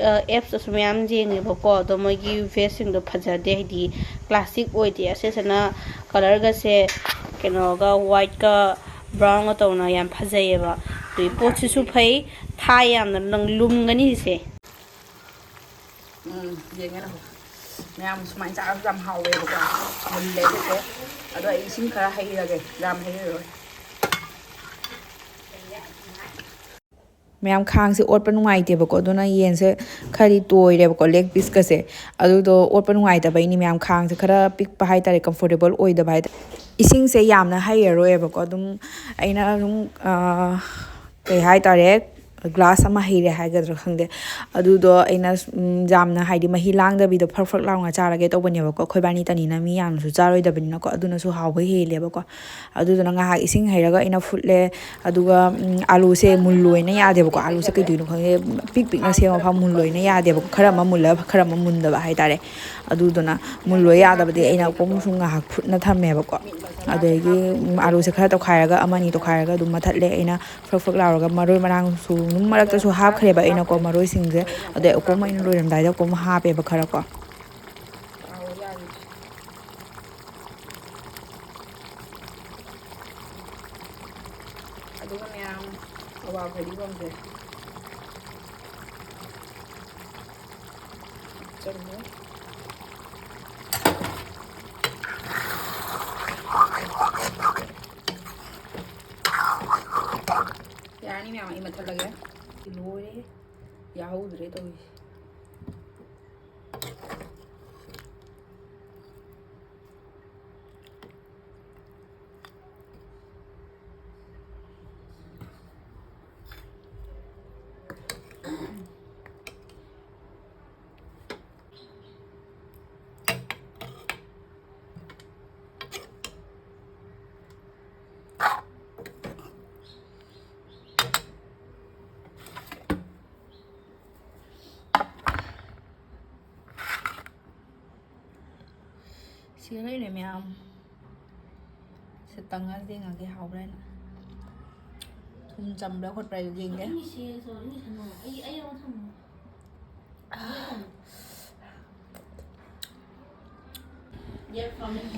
ꯑ, apps-ꯇꯁꯨ ꯃꯌꯥꯝ ꯌꯦꯡꯉꯦꯕꯀꯣ, ꯑꯗꯣ ꯃꯣꯏꯒꯤ vest-ꯁꯤꯡꯗꯣ ꯐꯖꯗꯦ, ꯍꯥꯏꯗꯤ classic ꯑꯣꯏꯗꯦ꯫ ꯑꯁꯤꯁꯤꯅ colour-ꯒꯁꯦ ꯀꯩꯅꯣꯒ white-ꯀ brown-ꯒ ꯇꯧꯅ ꯌꯥꯝ ꯐꯖꯩꯌꯦꯕ꯫ ꯑꯗꯨꯒꯤ ꯄꯣꯠꯁꯤꯁꯨ ꯐꯩ, ꯊꯥꯏ ꯌꯥꯝꯅ, ꯅꯪ ꯂꯨꯝꯒꯅꯤ ꯁꯤꯁꯦ꯫ ꯎꯝ, ꯌꯦꯡꯉꯦ ꯂꯥꯛꯑꯣ꯫ ꯃꯌꯥꯝ ꯁꯨꯃꯥꯏꯅ ꯆꯥꯔꯁꯨ ꯌꯥꯝ ꯍꯥꯎꯋꯦꯕꯀꯣ꯫ ꯃꯨꯜꯂꯦ ꯁꯤꯁꯦ꯫ ꯑꯗꯣ ꯑꯩ ꯏꯁꯤꯡ ꯈꯔ ꯍꯩꯔꯒꯦ, ꯌꯥꯝ ꯍꯩꯔꯔꯣꯏ꯫ ꯃꯌꯥꯝ ꯈꯥꯡꯁꯦ ꯑꯣꯠꯄ ꯅꯨꯡꯉꯥꯏꯇꯦꯕꯀꯣ, ꯑꯗꯨꯅ ꯌꯦꯟꯁꯦ ꯈꯔꯗꯤ ꯇꯣꯏꯔꯦꯕꯀꯣ, leg piece-ꯀꯁꯦ꯫ ꯑꯗꯨꯗꯣ ꯑꯣꯠꯄ ꯅꯨꯡꯉꯥꯏꯇꯕꯩꯅꯤ ꯃꯌꯥꯝ, ꯈꯥꯡꯁꯦ ꯈꯔ ꯄꯤꯛꯄ ꯍꯥꯏꯇꯥꯔꯦ, comfortable ꯑꯣꯏꯗꯕ ꯍꯥꯏꯇꯥꯔꯦ꯫ ꯏꯁꯤꯡꯁꯦ ꯌꯥꯝꯅ ꯍꯩꯔꯔꯣꯏꯕꯀꯣ, ꯑꯗꯨꯝ ꯑꯩꯅ ꯑꯗꯨꯝ, ꯑꯥ, ꯀꯩ ꯍꯥꯏꯇꯥꯔꯦ, ꯒ꯭ꯂꯥꯁ ꯑꯃ ꯍꯩꯔꯦ ꯍꯥꯏꯒꯗ꯭ꯔꯥ ꯈꯪꯗꯦ꯫ ꯑꯗꯨꯗꯣ ꯑꯩꯅ, ꯎꯝ, ꯌꯥꯝꯅ, ꯍꯥꯏꯗꯤ, ꯃꯍꯤ ꯂꯥꯡꯗꯕꯤꯗ ꯐ꯭ꯔꯛ ꯐ꯭ꯔꯛ ꯂꯥꯎꯅ ꯆꯥꯔꯒꯦ ꯇꯧꯕꯅꯦꯕꯀꯣ꯫ ꯑꯩꯈꯣꯏꯕꯥꯅꯤꯇꯅꯤꯅ, ꯃꯤ ꯌꯥꯝꯅꯁꯨ ꯆꯥꯔꯣꯏꯗꯕꯅꯤꯅꯀꯣ꯫ ꯑꯗꯨꯅꯁꯨ ꯍꯥꯎꯕ ꯍꯦꯜꯂꯦꯕꯀꯣ꯫ ꯑꯗꯨꯗꯨꯅ ꯉꯥꯏꯍꯥꯛ ꯏꯁꯤꯡ ꯍꯩꯔꯒ ꯑꯩꯅ ꯐꯨꯠꯂꯦ꯫ ꯑꯗꯨꯒ, ꯎꯝ, ꯑꯥꯂꯨꯁꯦ ꯃꯨꯜꯂꯣꯏꯅ ꯌꯥꯗꯦꯕꯀꯣ꯫ ꯑꯥꯂꯨꯁꯦ ꯀꯩꯗꯧꯅꯣ ꯈꯪꯗꯦ, ꯄꯤꯛ ꯄꯤꯛꯅ ꯁꯦꯝꯃ ꯐꯥꯎ ꯃꯨꯜꯂꯣꯏꯅ ꯌꯥꯗꯦꯕꯀꯣ꯫ ꯈꯔ ꯑꯃ ꯃꯨꯜꯂ, ꯈꯔ ꯑꯃ ꯃꯨꯟꯗꯕ ꯍꯥꯏꯇꯥꯔꯦ꯫ ꯑꯗꯨꯗꯨꯅ ꯃꯨꯜꯂꯣꯏ ꯌꯥꯗꯕꯗꯤ ꯑꯩꯅ ꯀꯣꯝ ꯁꯨꯝ ꯉꯥꯏꯍꯥꯛ ꯐꯨꯠꯅ ꯊꯝꯃꯦꯕꯀꯣ꯫ ꯑꯗꯒꯤ, ꯎꯝ, ꯑꯥꯂꯨꯁꯦ ꯈꯔ ꯇꯧꯈꯥꯏꯔꯒ ꯑꯃꯅꯤ ꯇꯧꯈꯥꯏꯔꯒ ꯑꯗꯨꯝ ꯃꯊꯠꯂꯦ ꯑꯩꯅ꯫ ꯐ꯭ꯔꯛ ꯐ꯭ꯔꯛ ꯂꯥꯎꯔꯒ ꯃꯔꯣꯏ ꯃꯔꯥꯡꯁꯨ ꯑꯗꯨꯝ ꯃꯔꯛꯇꯁꯨ ꯍꯥꯞꯈ꯭ꯔꯦꯕ ꯑꯩꯅꯀꯣ, ꯃꯔꯣꯏꯁꯤꯡꯁꯦ꯫ ꯑꯗꯩ ꯑꯀꯣꯝ ꯑꯩꯅ ꯂꯣꯏꯔꯝꯗꯥꯏꯗ ꯑꯀꯣꯝ ꯍꯥꯞꯄꯦꯕ ꯈꯔꯀꯣ꯫ ꯑꯗꯨꯒ ꯃꯌꯥꯝ ꯑꯋꯥ ꯐꯗꯤꯒꯣꯝꯁꯦ ꯍꯥꯞꯆꯜꯂꯦ꯫ ꯌꯥꯔꯅꯤ ꯃꯌꯥꯝ, ꯑꯩ ꯃꯊꯠꯂꯒꯦ꯫ ꯂꯣꯏꯔꯦ, ꯌꯥꯍꯧꯗ꯭ꯔꯦ ꯇꯧꯔꯤꯁꯦ꯫ ꯁꯤꯗ ꯂꯩꯔꯦ ꯃꯌꯥꯝ꯫ ꯁꯤ ꯇꯪꯉ ꯌꯦꯡꯉꯒꯦ ꯍꯥꯎꯕ꯭ꯔꯥ ꯍꯥꯏꯅ꯫ ꯊꯨꯝ ꯆꯝꯕ꯭ꯔꯥ ꯈꯣꯠꯄ꯭ꯔꯥ ꯌꯦꯡꯒꯦ꯫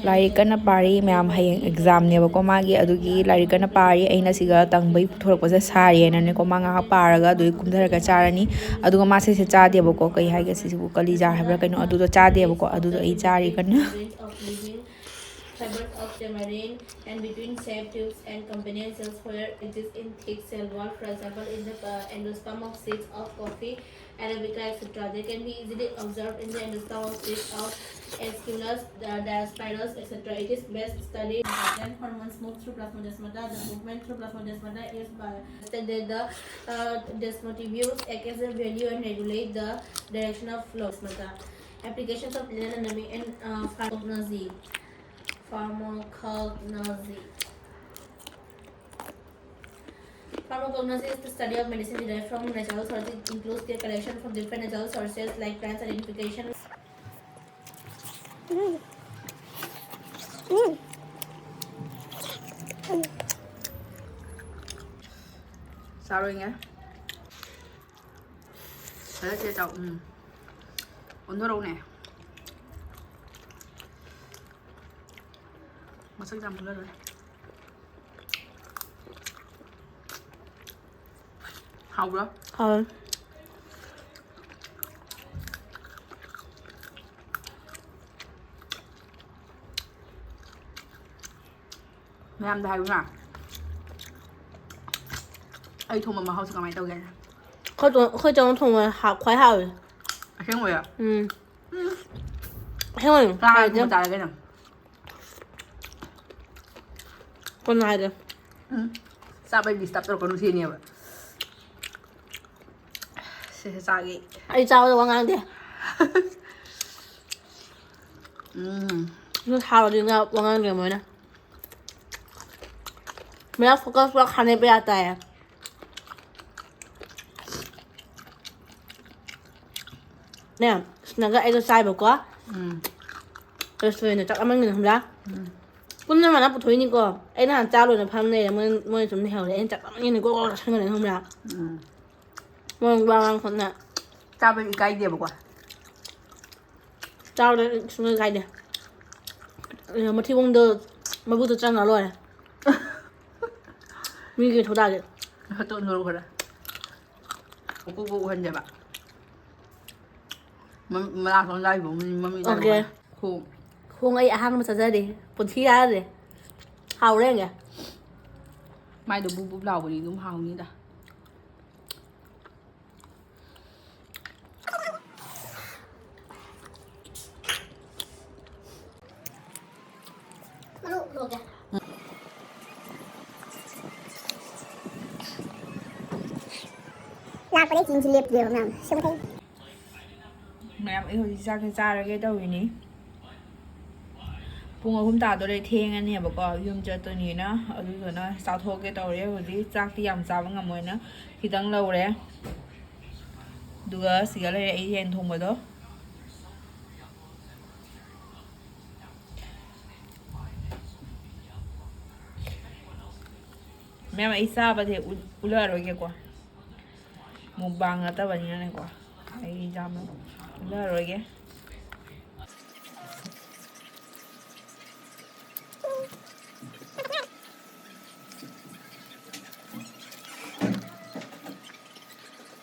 ꯂꯥꯏꯔꯤꯛ ꯀꯟꯅ ꯄꯥꯔꯤ ꯃꯌꯥꯝ, ꯍꯌꯦꯡ ꯑꯦꯛꯖꯥꯝꯅꯦꯕꯀꯣ ꯃꯥꯒꯤ, ꯑꯗꯨꯒꯤ ꯂꯥꯏꯔꯤꯛ ꯀꯟꯅ ꯄꯥꯔꯤ꯫ ꯑꯩꯅ ꯁꯤꯒ ꯇꯪꯕꯩ ꯄꯨꯊꯣꯔꯛꯄꯁꯦ ꯁꯥꯔꯤꯅꯅꯦꯀꯣ, ꯃꯥ ꯉꯥꯏꯍꯥꯛ ꯄꯥꯔꯒ ꯑꯗꯨꯒꯤ ꯀꯨꯝꯊꯔꯒ ꯆꯥꯔꯅꯤ꯫ ꯑꯗꯨꯒ ꯃꯥꯁꯦ ꯁꯤ ꯆꯥꯗꯦꯕꯀꯣ, ꯀꯩ ꯍꯥꯏꯒꯦ ꯁꯤꯁꯤꯕꯨ, ꯀꯂꯤꯖꯥ ꯍꯥꯏꯕ꯭ꯔꯥ ꯀꯩꯅꯣ, ꯑꯗꯨꯗꯣ ꯆꯥꯗꯦꯕꯀꯣ꯫ ꯑꯗꯨꯗꯣ ꯑꯩ ꯆꯥꯔꯤ ꯀꯟꯅ꯫ fibers of tamarind and between sap tubes and companion cells where exist in thick cell wall, for example, in the uh, endosperm of seeds of coffee, Arabica, et cetera. They can be easily observed in the endosperm of seeds of Aesculus, the Diospyros, et cetera. It is best studied. Then hormones move through plasmodesmata. The movement through plasmodesmata is by that the uh, desmotivus act as a value and regulate the direction of flow. Applications of linear anatomy and uh, pharmacognosy. Pharmacognosy. Pharmacognosy is the study of medicine derived from natural sources. It includes their collection from different natural sources like plants, identification. ꯆꯥꯔꯣꯏꯅꯦ꯫ ꯐꯖꯅ ꯆꯦ ꯆꯥꯎ꯫ ꯎꯝ꯫ ꯑꯣꯟꯊꯣꯔꯛꯎꯅꯦ꯫ ꯃꯁꯛ ꯌꯥꯝ ꯐꯖꯔꯦ꯫ ꯍꯥꯎꯕ꯭ꯔꯣ? ꯍꯥꯎꯋꯦ꯫ ꯃꯌꯥꯝꯗ ꯍꯥꯏꯌꯨꯅ꯫ ꯑꯩ ꯊꯣꯡꯕ ꯃꯍꯥꯎꯁꯦ ꯀꯃꯥꯏꯅ ꯇꯧꯒꯦ? ꯑꯩꯈꯣꯏ ꯆꯦ-, ꯑꯩꯈꯣꯏ ꯆꯦꯅ ꯊꯣꯡꯕ ꯍꯥ-, ꯈ꯭ꯋꯥꯏ ꯍꯥꯎꯋꯦ꯫ ꯑꯁꯦꯡꯕꯩꯔꯣ? ꯎꯝ꯫ ꯎꯝ꯫ ꯑꯁꯦꯡꯕꯩꯅꯦ꯫ ꯀꯅꯥꯅ ꯍꯥꯎꯋꯦ꯫ ꯊꯣꯡꯕ ꯆꯥꯔꯒꯦ ꯅꯪ? ꯀꯅꯥ ꯍꯥꯏꯒꯦ? ꯎꯝ꯫ ꯆꯥꯕꯩ disturb ꯇꯧꯔꯛꯀꯅꯨ ꯁꯤꯅꯦꯕ꯫ ꯁꯦ, ꯁꯦ, ꯆꯥꯒꯦ꯫ ꯑꯩ ꯆꯥꯕꯗ ꯋꯥ ꯉꯥꯡꯗꯦ꯫ ꯎꯝ꯫ ꯑꯗꯨ ꯍꯥꯎꯔꯗꯤ ꯉꯥ ꯋꯥ ꯉꯥꯡꯗꯦ ꯃꯣꯏꯅ꯫ मेरा फोकस पूरा खाने पे आता है꯫ ꯅꯦ, ꯁꯤꯅꯒ ꯑꯩꯒ ꯆꯥꯏꯕꯀꯣ꯫ ꯎꯝ꯫ Restaurant ꯇ ꯆꯥꯛ ꯂꯥꯝꯃꯟꯒꯤꯗꯅ ꯈꯪꯕ꯭ꯔꯥ? ꯎꯝ꯫ ꯄꯨꯟꯅ ꯃꯥꯅ ꯄꯨꯊꯣꯛꯏꯅꯤꯀꯣ꯫ ꯑꯩꯅ ꯍꯥꯟꯅ ꯆꯥ ꯂꯣꯏꯅ ꯐꯝ ꯂꯩꯔꯦ꯫ ꯃꯣꯏ, ꯃꯣꯏ ꯁꯨꯝ ꯂꯩꯍꯧꯔꯦ꯫ ꯑꯩꯅ ꯆꯥꯛ ꯂꯥꯝꯃꯟꯒꯤꯗꯅ ꯒ꯭ꯔꯣ ꯒ꯭ꯔꯣ ꯆꯥꯁꯟꯒ꯭ꯔꯦ ꯈꯪꯕ꯭ꯔꯥ? ꯎꯝ꯫ ꯃꯣꯏ ꯋꯥ ꯉꯥꯡ ꯈꯣꯠꯅ꯫ ꯆꯥꯕꯗꯤ ꯏꯀꯥꯏꯗꯦꯕꯀꯣ꯫ ꯆꯥꯕꯗ ꯁꯨꯡꯀꯥꯏ ꯀꯥꯏꯗꯦ꯫ ꯑꯗꯨꯒ ꯃꯊꯤꯕꯣꯡꯗꯣ ꯃꯕꯨꯛꯇ ꯆꯪꯉ ꯂꯣꯏꯔꯦ꯫ ꯃꯤꯒꯤ ꯊꯧꯗꯥꯒꯤ꯫ ꯃꯁꯛꯇꯣ ꯎꯠꯍꯜꯂꯨ ꯈꯔ꯫ ꯃꯀꯨ ꯀꯣꯛ ꯎꯍꯟꯗꯦꯕ꯫ ꯃ-, ꯃꯅꯥ ꯁꯣꯝꯗ ꯍꯥꯏꯕ ꯃꯤ ꯃꯃꯤꯠ ꯑꯣꯀꯦ꯫ ꯇꯥꯏꯕ꯫ ꯈꯣꯡ꯫ ꯊꯣꯡ ꯑꯩ ꯑꯍꯥꯟꯕ ꯆꯥꯖꯔꯦ, ꯄꯨꯟꯁꯤ ꯆꯥꯖꯔꯦ꯫ ꯍꯥꯎꯔꯦ ꯌꯦꯡꯒꯦ꯫ ꯃꯥꯏꯗꯣ ꯕꯨꯞ ꯕꯨꯞ ꯂꯥꯎꯕꯅꯤ, ꯑꯗꯨꯝ ꯍꯥꯎꯅꯤꯗ꯫ ꯃꯔꯨ ꯂꯣꯛꯀꯦ꯫ ꯂꯥꯛꯄꯗꯩ ꯆꯤꯟꯁꯤ ꯂꯦꯞꯇ꯭ꯔꯦꯕ ꯃꯌꯥꯝ꯫ ꯁꯦꯝ ꯃꯈꯩ꯫ ꯃꯌꯥꯝ, ꯑꯩ ꯍꯧꯖꯤꯛ ꯆꯥꯛꯁꯦ ꯆꯥꯔꯒꯦ ꯇꯧꯔꯤꯅꯤ꯫ ꯄꯨꯡ ꯑꯍꯨꯝ ꯇꯥꯗꯣꯔꯦ, ꯊꯦꯡꯉꯅꯦꯕꯀꯣ ꯌꯨꯝ ꯆꯠꯇꯣꯏꯅꯤꯅ꯫ ꯑꯗꯨꯗꯨꯅ ꯆꯥꯊꯣꯛꯀꯦ ꯇꯧꯔꯦ꯫ ꯍꯧꯖꯤꯛ ꯆꯥꯛꯇꯤ ꯌꯥꯝ ꯆꯥꯕ ꯉꯝꯃꯣꯏꯅ ꯈꯤꯇꯪ ꯂꯧꯔꯦ꯫ ꯑꯗꯨꯒ ꯁꯤꯗ ꯂꯩꯔꯦ ꯑꯩ ꯌꯦꯟ ꯊꯣꯡꯕꯗꯣ꯫ ꯃꯌꯥꯝ, ꯑꯩ ꯆꯥꯕꯗꯤ ꯎꯠ-, ꯎꯠꯂꯛꯑꯔꯣꯏꯒꯦꯀꯣ꯫ ꯃꯨꯛꯕꯥꯡ ꯅꯠꯇꯕꯅꯤꯅꯅꯦꯀꯣ꯫ ꯑꯩ ꯆꯥꯕ ꯎꯠꯂꯛꯑꯔꯣꯏꯒꯦ꯫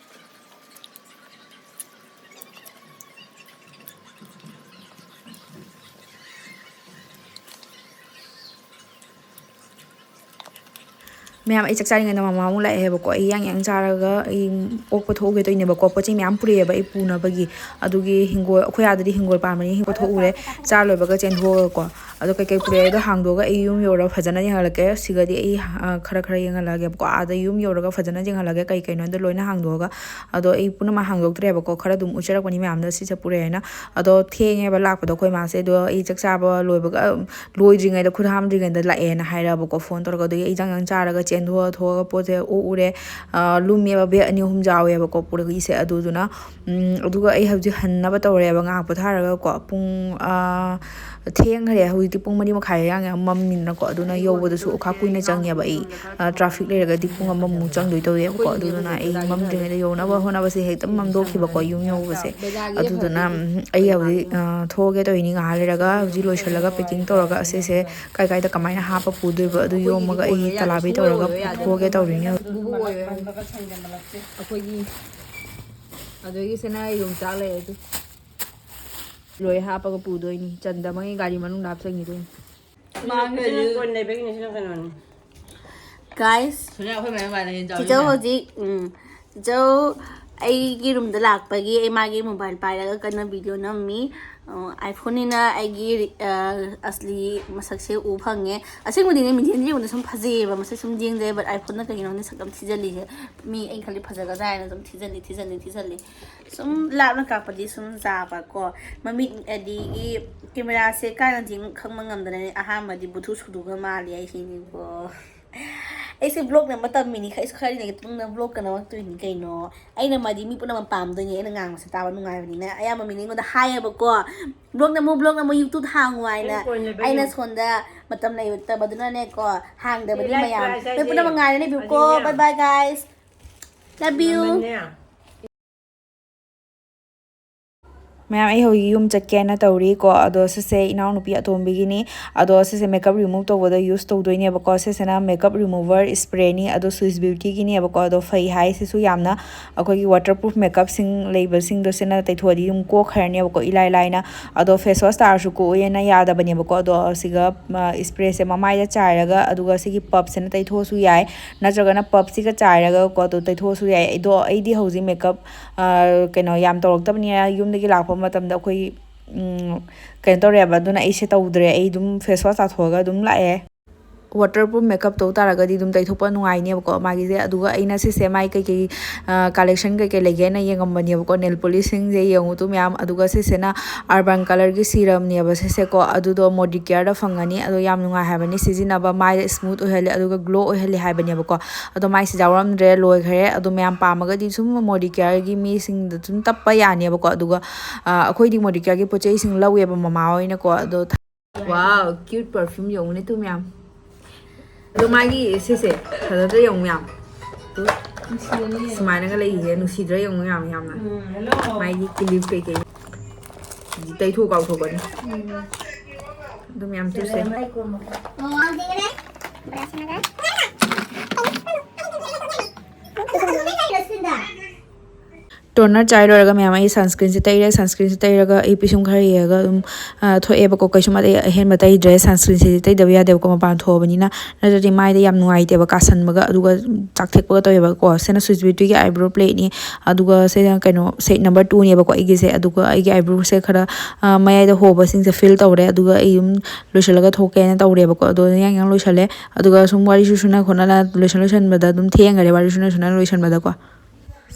ꯃꯌꯥꯝ, ꯑꯩ ꯆꯥꯛ ꯆꯥꯔꯤꯉꯩꯗ ꯃꯃꯥ ꯑꯃꯨꯛ ꯂꯥꯛꯑꯦ ꯍꯥꯏꯕꯀꯣ꯫ ꯑꯩ ꯌꯥꯡ ꯌꯥꯡ ꯆꯥꯔꯒ ꯑꯩ ꯑꯣꯛꯄ ꯊꯣꯛꯎꯒꯦ ꯇꯧꯔꯤꯅꯦꯕꯀꯣ꯫ ꯄꯣꯠ ꯆꯩ ꯃꯌꯥꯝ ꯄꯨꯔꯛꯑꯦꯕ ꯑꯩ ꯄꯨꯅꯕꯒꯤ꯫ ꯑꯗꯨꯒꯤ ꯍꯤꯡꯒꯣꯜ, ꯑꯩꯈꯣꯏ ꯑꯥꯗꯗꯤ ꯍꯤꯡꯒꯣꯜ ꯄꯥꯟꯕꯅꯤꯅ ꯍꯤꯡꯒꯣꯜ ꯊꯣꯛꯎꯔꯦ꯫ ꯆꯥ ꯂꯣꯏꯕꯒ ꯆꯦꯟꯊꯣꯛꯑꯒꯀꯣ꯫ ꯑꯗꯣ ꯀꯩꯀꯩ ꯄꯨꯔꯛꯑꯦꯗꯣ ꯍꯥꯡꯗꯣꯛꯑꯒ ꯑꯩ ꯌꯨꯝ ꯌꯧꯔꯒ ꯐꯖꯅ ꯌꯦꯡꯍꯜꯂꯛꯀꯦ꯫ ꯁꯤꯒꯗꯤ ꯑꯩ, ꯑ, ꯈꯔ ꯈꯔ ꯌꯦꯡꯍꯜꯂꯛꯑꯒꯦꯕꯀꯣ꯫ ꯑꯥꯗ ꯌꯨꯝ ꯌꯧꯔꯒ ꯐꯖꯅ ꯌꯦꯡꯍꯜꯂꯛꯑꯒꯦ ꯀꯩ ꯀꯩꯅꯣꯗꯣ ꯂꯣꯏꯅ ꯍꯥꯡꯗꯣꯛꯑꯒ꯫ ꯑꯗꯣ ꯑꯩ ꯄꯨꯝꯅꯃꯛ ꯍꯥꯡꯗꯣꯛꯇ꯭ꯔꯦꯕꯀꯣ꯫ ꯈꯔ ꯑꯗꯨꯝ ꯎꯠꯆꯔꯛꯄꯅꯤ ꯃꯌꯥꯝꯗ ꯁꯤꯁꯦ ꯄꯨꯔꯛꯑꯦꯅ꯫ ꯑꯗꯣ ꯊꯦꯡꯉꯦꯕ ꯂꯥꯛꯄꯗꯣ ꯑꯩꯈꯣꯏ ꯃꯥꯁꯦ꯫ ꯑꯗꯣ ꯑꯩ ꯆꯥꯛ ꯆꯥꯕ ꯂꯣꯏꯕꯒ, ꯂꯣꯏꯗ꯭ꯔꯤꯉꯩꯗ, ꯈꯨꯠ ꯍꯥꯝꯗ꯭ꯔꯤꯉꯩꯗ ꯂꯥꯛꯑꯦꯅ ꯍꯥꯏꯔꯛꯑꯕꯀꯣ ꯐꯣꯟ ꯇꯧꯔꯒ꯫ ꯑꯗꯨꯒꯤ ꯑꯩ ꯆꯥꯛ ꯌꯥꯝ ꯆꯥꯔꯒ ꯆꯦꯟꯊꯣꯛꯑ ꯊꯣꯛꯑꯒ ꯄꯣꯠꯁꯦ ꯑꯣꯛꯎꯔꯦ꯫ ꯑ, ꯂꯨꯝꯃꯦꯕ, ꯕꯦꯒ ꯑꯅꯤ ꯑꯍꯨꯝ ꯌꯥꯎꯋꯦꯕꯀꯣ ꯄꯨꯔꯛꯏꯁꯦ꯫ ꯑꯗꯨꯗꯨꯅ, ꯎꯝ, ꯑꯗꯨꯒ ꯑꯩ ꯍꯧꯖꯤꯛ ꯍꯟꯅꯕ ꯇꯧꯔꯦꯕ ꯉꯥꯏꯍꯥꯛ ꯄꯣꯊꯥꯔꯒꯀꯣ꯫ ꯄꯨꯡ, ꯑ, ꯊꯦꯡꯈ꯭ꯔꯦ꯫ ꯍꯧꯖꯤꯛꯇꯤ ꯄꯨꯡ ꯃꯔꯤ ꯃꯈꯥꯏ ꯌꯥꯡꯉꯦ ꯃꯝꯃꯤꯅꯀꯣ꯫ ꯑꯗꯨꯅ ꯌꯧꯕꯗꯁꯨ ꯈꯔ ꯀꯨꯏꯅ ꯆꯪꯉꯦꯕ꯫ ꯑꯩ, ꯑ, ꯇ꯭ꯔꯥꯐꯤꯛ ꯂꯩꯔꯒꯗꯤ ꯄꯨꯡ ꯑꯃꯃꯨꯛ ꯆꯪꯗꯣꯏ ꯇꯧꯋꯦꯕꯀꯣ꯫ ꯑꯗꯨꯗꯨꯅ ꯑꯩ ꯃꯝꯗ꯭ꯔꯤꯉꯩꯗ ꯌꯧꯅꯕ ꯍꯣꯠꯅꯕꯁꯦ ꯍꯦꯛꯇ ꯃꯝꯗꯣꯛꯈꯤꯕꯀꯣ ꯌꯨꯝ ꯌꯧꯕꯁꯦ꯫ ꯑꯗꯨꯗꯨꯅ, ꯎꯝ, ꯑꯩ ꯍꯧꯖꯤꯛ, ꯑ, ꯊꯣꯛꯑꯒꯦ ꯇꯧꯔꯤꯅꯤ꯫ ꯉꯥꯏꯍꯥꯛ ꯂꯩꯔꯒ ꯍꯧꯖꯤꯛ ꯂꯣꯏꯁꯤꯜꯂꯒ ꯄꯦꯀꯤꯡ ꯇꯧꯔꯒ ꯑꯁꯤꯁꯦ ꯀꯥꯏ ꯀꯥꯏꯗ ꯀꯃꯥꯏꯅ ꯍꯥꯞꯄ ꯄꯨꯗꯣꯏꯕ ꯑꯗꯨ ꯌꯣꯝꯃꯒ ꯑꯩ ꯇꯂꯥꯕꯤ ꯇꯧꯔꯒ ꯄꯨꯊꯣꯛꯑꯒꯦ ꯇꯧꯔꯤꯅꯦ꯫ ꯑꯩꯈꯣꯏꯒꯤ ꯑꯗꯨꯗꯒꯤ ꯁꯅꯥ ꯌꯣꯡꯆꯥꯛ ꯂꯩ ꯑꯗꯨ꯫ ꯂꯣꯏ ꯍꯥꯞꯄꯒ ꯄꯨꯗꯣꯏꯅꯤ꯫ ꯆꯟꯗꯕꯉꯩ ꯒꯥꯔꯤ ꯃꯅꯨꯡꯗ ꯍꯥꯞꯆꯟꯈꯤꯗꯣꯏꯅꯤ꯫ ꯃꯥꯡꯉꯤꯁꯤꯅ ꯀꯣꯟ ꯂꯩꯕꯒꯤꯅꯦ, ꯁꯤꯅ ꯀꯩꯅꯣꯅꯤ꯫ Guys, ꯁꯣꯅꯤꯌꯥ, ꯑꯩꯈꯣꯏ ꯃꯌꯥꯝ ꯃꯥꯟꯅ ꯍꯦꯟꯅ ꯆꯥꯎꯔꯤ ꯆꯤꯆꯧ ꯃꯌꯥꯝ꯫ ꯍꯧꯖꯤꯛ ꯎꯝ, ꯆꯤꯆꯧ ꯑꯩꯒꯤ ꯔꯨꯝꯗ ꯂꯥꯛꯄꯒꯤ ꯑꯩ ꯃꯥꯒꯤ ꯃꯣꯕꯥꯏꯜ ꯄꯥꯏꯔꯒ ꯀꯟꯅ ꯚꯤꯗꯤꯑꯣ ꯅꯝꯃꯤ꯫ ꯑꯥꯏꯐꯣꯟꯅꯤꯅ ꯑꯩꯒꯤ ꯑ, ꯑꯁꯂꯤ ꯃꯁꯛꯁꯦ ꯎ ꯐꯪꯉꯦ꯫ ꯑꯁꯦꯡꯕꯗꯤꯅꯦ ꯃꯤꯡꯁꯦꯜꯗ ꯌꯦꯡꯕꯗ ꯁꯨꯝ ꯐꯖꯩꯌꯦꯕ, ꯃꯁꯛ ꯁꯨꯝ ꯌꯦꯡꯖꯩ꯫ But ꯑꯥꯏꯐꯣꯟꯅ ꯀꯩꯒꯤꯅꯣ ꯈꯪꯗꯦ ꯁꯛ ꯌꯥꯝ ꯊꯤꯖꯜꯂꯤꯁꯦ꯫ ꯃꯤ ꯑꯩꯅ ꯈꯜꯂꯤ ꯐꯖꯒꯗ꯭ꯔꯥ ꯍꯥꯏꯅ ꯁꯨꯝ ꯊꯤꯖꯜꯂꯤ, ꯊꯤꯖꯜꯂꯤ, ꯊꯤꯖꯜꯂꯤ꯫ ꯁꯨꯝ ꯂꯥꯞꯅ ꯀꯥꯞꯄꯗꯤ ꯁꯨꯝ ꯆꯥꯕ ꯀꯣ, ꯃꯃꯤꯠ ꯑꯗꯒꯤ ꯀꯦꯃꯦꯔꯥꯁꯦ ꯀꯥꯏꯅꯗꯤ ꯈꯪꯕ ꯉꯝꯗꯅꯅꯦ꯫ ꯑꯍꯥꯟꯕꯗꯤ ꯕꯨꯊꯨ ꯁꯨꯗꯨꯒ ꯃꯥꯜꯂꯤ ꯍꯥꯏꯁꯤꯅꯤꯀꯣ꯫ ꯑꯩꯁꯦ ꯕ꯭ꯂꯣꯛ ꯅꯝꯕ ꯇꯝꯃꯤꯅꯤ, ꯈꯔ ꯈꯔ ꯂꯩꯔꯒ ꯇꯨꯡꯗ ꯕ꯭ꯂꯣꯛꯀ ꯅꯝꯃꯛꯇꯣꯏꯅꯤ ꯀꯩꯅꯣ꯫ ꯑꯩꯅ ꯃꯥꯗꯤ ꯃꯤ ꯄꯨꯝꯅꯃꯛ ꯄꯥꯝꯗꯣꯏꯅꯤ, ꯑꯩꯅ ꯉꯥꯡꯕꯁꯦ ꯇꯥꯕ ꯅꯨꯡꯉꯥꯏꯕꯅꯤꯅ꯫ ꯑꯌꯥꯝꯕ ꯃꯤꯅ ꯑꯩꯉꯣꯟꯗ ꯍꯥꯏꯌꯦꯕꯀꯣ, "ꯕ꯭ꯂꯣꯛ ꯅꯝꯃꯨ, ꯕ꯭ꯂꯣꯛ ꯅꯝꯃꯨ, ꯌꯨꯇꯨꯕ ꯍꯥꯡꯉꯨ" ꯍꯥꯏꯅ꯫ ꯑꯩ ꯀꯣꯟꯅ ꯂꯩꯕ ꯑꯩꯅ ꯌꯦꯡꯉꯨ꯫ ꯁꯣꯝꯗ ꯃꯇꯝ ꯂꯩꯇꯕꯗꯨꯅꯅꯦꯀꯣ ꯍꯥꯡꯗꯕꯅꯤ ꯂꯥꯏꯛ ꯃꯌꯥꯝ꯫ ꯄ꯭ꯔꯥꯏꯁ ꯅꯣꯏ ꯍꯥꯏꯁꯦ ꯄꯨꯝꯅꯃꯛ ꯉꯥꯏꯔ ꯂꯩꯕꯤꯌꯨꯀꯣ꯫ ꯑꯗꯨꯅꯦ꯫ Bye bye guys, love you꯫ ꯃꯃꯜꯅꯦ꯫ ꯃꯌꯥꯝ, ꯑꯩ ꯍꯧꯖꯤꯛ ꯌꯨꯝ ꯆꯠꯀꯦꯅ ꯇꯧꯔꯤꯀꯣ꯫ ꯑꯗꯣ ꯁꯤꯁꯦ ꯏꯅꯥꯎꯅꯨꯄꯤ ꯑꯇꯣꯝꯕꯤꯒꯤꯅꯤ꯫ ꯑꯗꯣ ꯁꯤꯁꯦ ꯃꯦꯀꯞ ꯔꯤꯃꯨꯚ ꯇꯧꯕꯗ ꯌꯨꯁ ꯇꯧꯗꯣꯏꯅꯦꯕꯀꯣ꯫ ꯁꯤꯁꯤꯅ ꯃꯦꯀꯞ ꯔꯤꯃꯨꯚꯔ ꯏꯁꯄ꯭ꯔꯦꯅꯤ, ꯑꯗꯣ ꯁ꯭ꯋꯤꯁ ꯕ꯭ꯌꯨꯇꯤꯒꯤꯅꯦꯕꯀꯣ꯫ ꯑꯗꯣ ꯐꯩ ꯍꯥꯏ ꯁꯤꯁꯨ ꯌꯥꯝꯅ꯫ ꯑꯩꯈꯣꯏꯒꯤ ꯋꯥꯇꯔ ꯄ꯭ꯔꯨꯐ ꯃꯦꯀꯞꯁꯤꯡ ꯂꯩꯕꯁꯤꯡꯗꯣ ꯁꯤꯅ ꯇꯩꯊꯣꯛꯑꯗꯤ ꯑꯗꯨꯝ ꯀꯣꯛꯈ꯭ꯔꯅꯦꯕꯀꯣ ꯏꯂꯥꯏ ꯂꯥꯏꯅ꯫ ꯑꯗꯣ ꯐꯦꯁ ꯋꯥꯁ ꯇꯥꯔꯁꯨ ꯀꯣꯛꯑꯦꯅ ꯌꯥꯗꯕꯅꯦꯕꯀꯣ꯫ ꯑꯗꯣ ꯁꯤꯒ ꯏꯁꯄ꯭ꯔꯦꯁꯦ ꯃꯃꯥꯏꯗ ꯆꯥꯏꯔꯒ, ꯑꯗꯨꯒ ꯁꯤꯒꯤ ꯄꯞꯁꯤꯅ ꯇꯩꯊꯣꯛꯑꯁꯨ ꯌꯥꯏ, ꯅꯠꯇ꯭ꯔꯒꯅ ꯄꯞꯁꯤꯒ ꯆꯥꯏꯔꯒꯀꯣ ꯑꯗꯨ ꯇꯩꯊꯣꯛꯑꯁꯨ ꯌꯥꯏ꯫ ꯑꯗꯣ ꯑꯩꯗꯤ ꯍꯧꯖꯤꯛ ꯃꯦꯀꯞ ꯀꯩꯅꯣ ꯌꯥꯝ ꯇꯧꯔꯛꯇꯕꯅꯤꯅ ꯌꯨꯝꯗꯒꯤ ꯂꯥꯛꯄ ꯃꯇꯝꯗ ꯑꯩꯈꯣꯏ ꯎꯝ, ꯀꯩꯅꯣ ꯇꯧꯔꯦꯕ꯫ ꯑꯗꯨꯅ ꯑꯩꯁꯦ ꯇꯧꯗ꯭ꯔꯦ, ꯑꯩ ꯑꯗꯨꯝ ꯐꯦꯁ ꯋꯥꯁ ꯇꯥꯊꯣꯛꯑꯒ ꯑꯗꯨꯝ ꯂꯥꯛꯑꯦ꯫ ꯋꯥꯇꯔ ꯄ꯭ꯔꯨꯐ ꯃꯦꯀꯞ ꯇꯧ ꯇꯥꯔꯒꯗꯤ ꯑꯗꯨꯝ ꯇꯩꯊꯣꯛꯄ ꯅꯨꯡꯉꯥꯏꯅꯦꯕꯀꯣ ꯃꯥꯒꯤꯁꯦ꯫ ꯑꯗꯨꯒ ꯑꯩꯅ ꯁꯤꯁꯦ ꯃꯥꯏ ꯀꯩꯀꯩ ꯀꯂꯦꯛꯁꯟ ꯀꯩꯀꯩ ꯂꯩꯒꯦꯅ ꯌꯦꯡꯉꯝꯕꯅꯦꯕꯀꯣ, ꯅꯦꯜ ꯄꯣꯂꯤꯁꯁꯤꯡꯁꯦ ꯌꯦꯡꯉꯨ ꯇꯨ ꯃꯌꯥꯝ꯫ ꯑꯗꯨꯒ ꯁꯤꯁꯤꯅ ꯑꯔꯕꯥꯟ ꯀꯂꯔꯒꯤ ꯁꯤꯔꯝꯅꯦꯕ ꯁꯤꯁꯦꯀꯣ, ꯑꯗꯨꯗꯣ ꯃꯣꯗꯤꯀꯦꯌꯔꯗ ꯐꯪꯒꯅꯤ꯫ ꯑꯗꯣ ꯌꯥꯝ ꯅꯨꯡꯉꯥꯏ ꯍꯥꯏꯕꯅꯤ ꯁꯤꯖꯤꯟꯅꯕ, ꯃꯥꯏꯗ ꯁ꯭ꯃꯨꯠ ꯑꯣꯏꯍꯜꯂꯤ ꯑꯗꯨꯒ ꯒ꯭ꯂꯣ ꯑꯣꯏꯍꯜꯂꯤ ꯍꯥꯏꯕꯅꯦꯕꯀꯣ꯫ ꯑꯗꯣ ꯃꯥꯏꯁꯤ ꯌꯥꯎꯔꯝꯗ꯭ꯔꯦ, ꯂꯣꯏꯈ꯭ꯔꯦ꯫ ꯑꯗꯣ ꯃꯌꯥꯝ ꯄꯥꯝꯃꯒꯗꯤ ꯁꯨꯝ ꯃꯣꯗꯤꯀꯦꯌꯔꯒꯤ ꯃꯤꯁꯤꯡꯗ ꯁꯨꯝ ꯇꯞꯄ ꯌꯥꯅꯦꯕꯀꯣ꯫ ꯑꯗꯨꯒ ꯑ, ꯑꯩꯈꯣꯏꯗꯤ ꯃꯣꯗꯤꯀꯦꯌꯔꯒꯤ ꯄꯣꯠ ꯆꯩꯁꯤꯡ ꯂꯧꯋꯦꯕ ꯃꯃꯥ ꯍꯣꯏꯅꯀꯣ꯫ ꯑꯗꯣ ꯊ- wow, cute perfume ꯌꯦꯡꯉꯨꯅꯦ ꯇꯨ ꯃꯌꯥꯝ꯫ ꯑꯗꯣ ꯃꯥꯒꯤ ꯁꯤꯁꯦ ꯐꯖꯗ꯭ꯔꯥ ꯌꯦꯡꯉꯨ ꯃꯌꯥꯝ꯫ ꯇꯨ, ꯁꯨꯃꯥꯏꯅꯒ ꯂꯩꯔꯤꯁꯦ ꯅꯨꯡꯁꯤꯗ꯭ꯔꯥ ꯌꯦꯡꯉꯨ ꯃꯌꯥꯝ ꯌꯥꯝꯅ꯫ ꯃꯥꯒꯤ ꯀꯤꯂꯤꯞ ꯀꯩꯀꯩ ꯇꯩꯊꯣꯛ ꯀꯥꯎꯊꯣꯛꯀꯅꯤ꯫ ꯑꯗꯨ ꯃꯌꯥꯝ ꯇꯨꯁꯦ꯫ Toner ꯆꯥꯏ ꯂꯣꯏꯔꯒ ꯃꯌꯥꯝ ꯑꯩ sunscreenꯁꯦ ꯇꯩꯔꯦ꯫ Sunscreenꯁꯦ ꯇꯩꯔꯒ ꯑꯩ ꯄꯤꯁꯨꯝ ꯈꯔ ꯌꯦꯡꯉꯒ ꯑꯗꯨꯝ, ꯑ, ꯊꯣꯛꯑꯦꯕꯀꯣ꯫ ꯀꯩꯁꯨꯝ ꯑꯇꯩ ꯑꯍꯦꯟꯕ ꯇꯩꯗ꯭ꯔꯦ꯫ Sunscreenꯁꯤꯗꯤ ꯇꯩꯗꯕ ꯌꯥꯗꯦꯕꯀꯣ, ꯃꯄꯥꯟ ꯊꯣꯛꯑꯕꯅꯤꯅ꯫ ꯅꯠꯇ꯭ꯔꯗꯤ ꯃꯥꯏꯗ ꯌꯥꯝ ꯅꯨꯡꯉꯥꯏꯇꯦꯕ, ꯀꯥꯁꯟꯕꯒ ꯑꯗꯨꯒ ꯆꯥꯛꯊꯦꯛꯄꯒ ꯇꯧꯋꯦꯕꯀꯣ꯫ ꯁꯤꯅ Swiss Beautyꯒꯤ eyebrow plateꯅꯤ꯫ ꯑꯗꯨꯒ ꯁꯤꯅ ꯀꯩꯅꯣ, set number twoꯅꯦꯕꯀꯣ ꯑꯩꯒꯤꯁꯦ꯫ ꯑꯗꯨꯒ ꯑꯩꯒꯤ eyebrowꯁꯦ ꯈꯔ, ꯑ, ꯃꯌꯥꯏꯗ ꯍꯣꯕꯁꯤꯡꯁꯦ fill ꯇꯧꯔꯦ꯫ ꯑꯗꯨꯒ ꯑꯩ ꯑꯗꯨꯝ ꯂꯣꯏꯁꯤꯜꯂꯒ ꯊꯣꯛꯀꯦꯅ ꯇꯧꯔꯦꯕꯀꯣ꯫ ꯑꯗꯣ ꯌꯥꯡ ꯌꯥꯡ ꯂꯣꯏꯁꯜꯂꯦ꯫ ꯑꯗꯨꯒ ꯁꯨꯝ ꯋꯥꯔꯤꯁꯨ ꯁꯨꯅ ꯈꯣꯠꯅꯅ ꯂꯣꯏꯁꯟ ꯂꯣꯏꯁꯟꯕꯗ ꯑꯗꯨꯝ ꯊꯦꯡꯈꯔꯦ, ꯋꯥꯔꯤꯁꯨ ꯁꯨꯅ ꯁꯨꯅ ꯂꯣꯏꯁꯟꯕꯗꯀꯣ꯫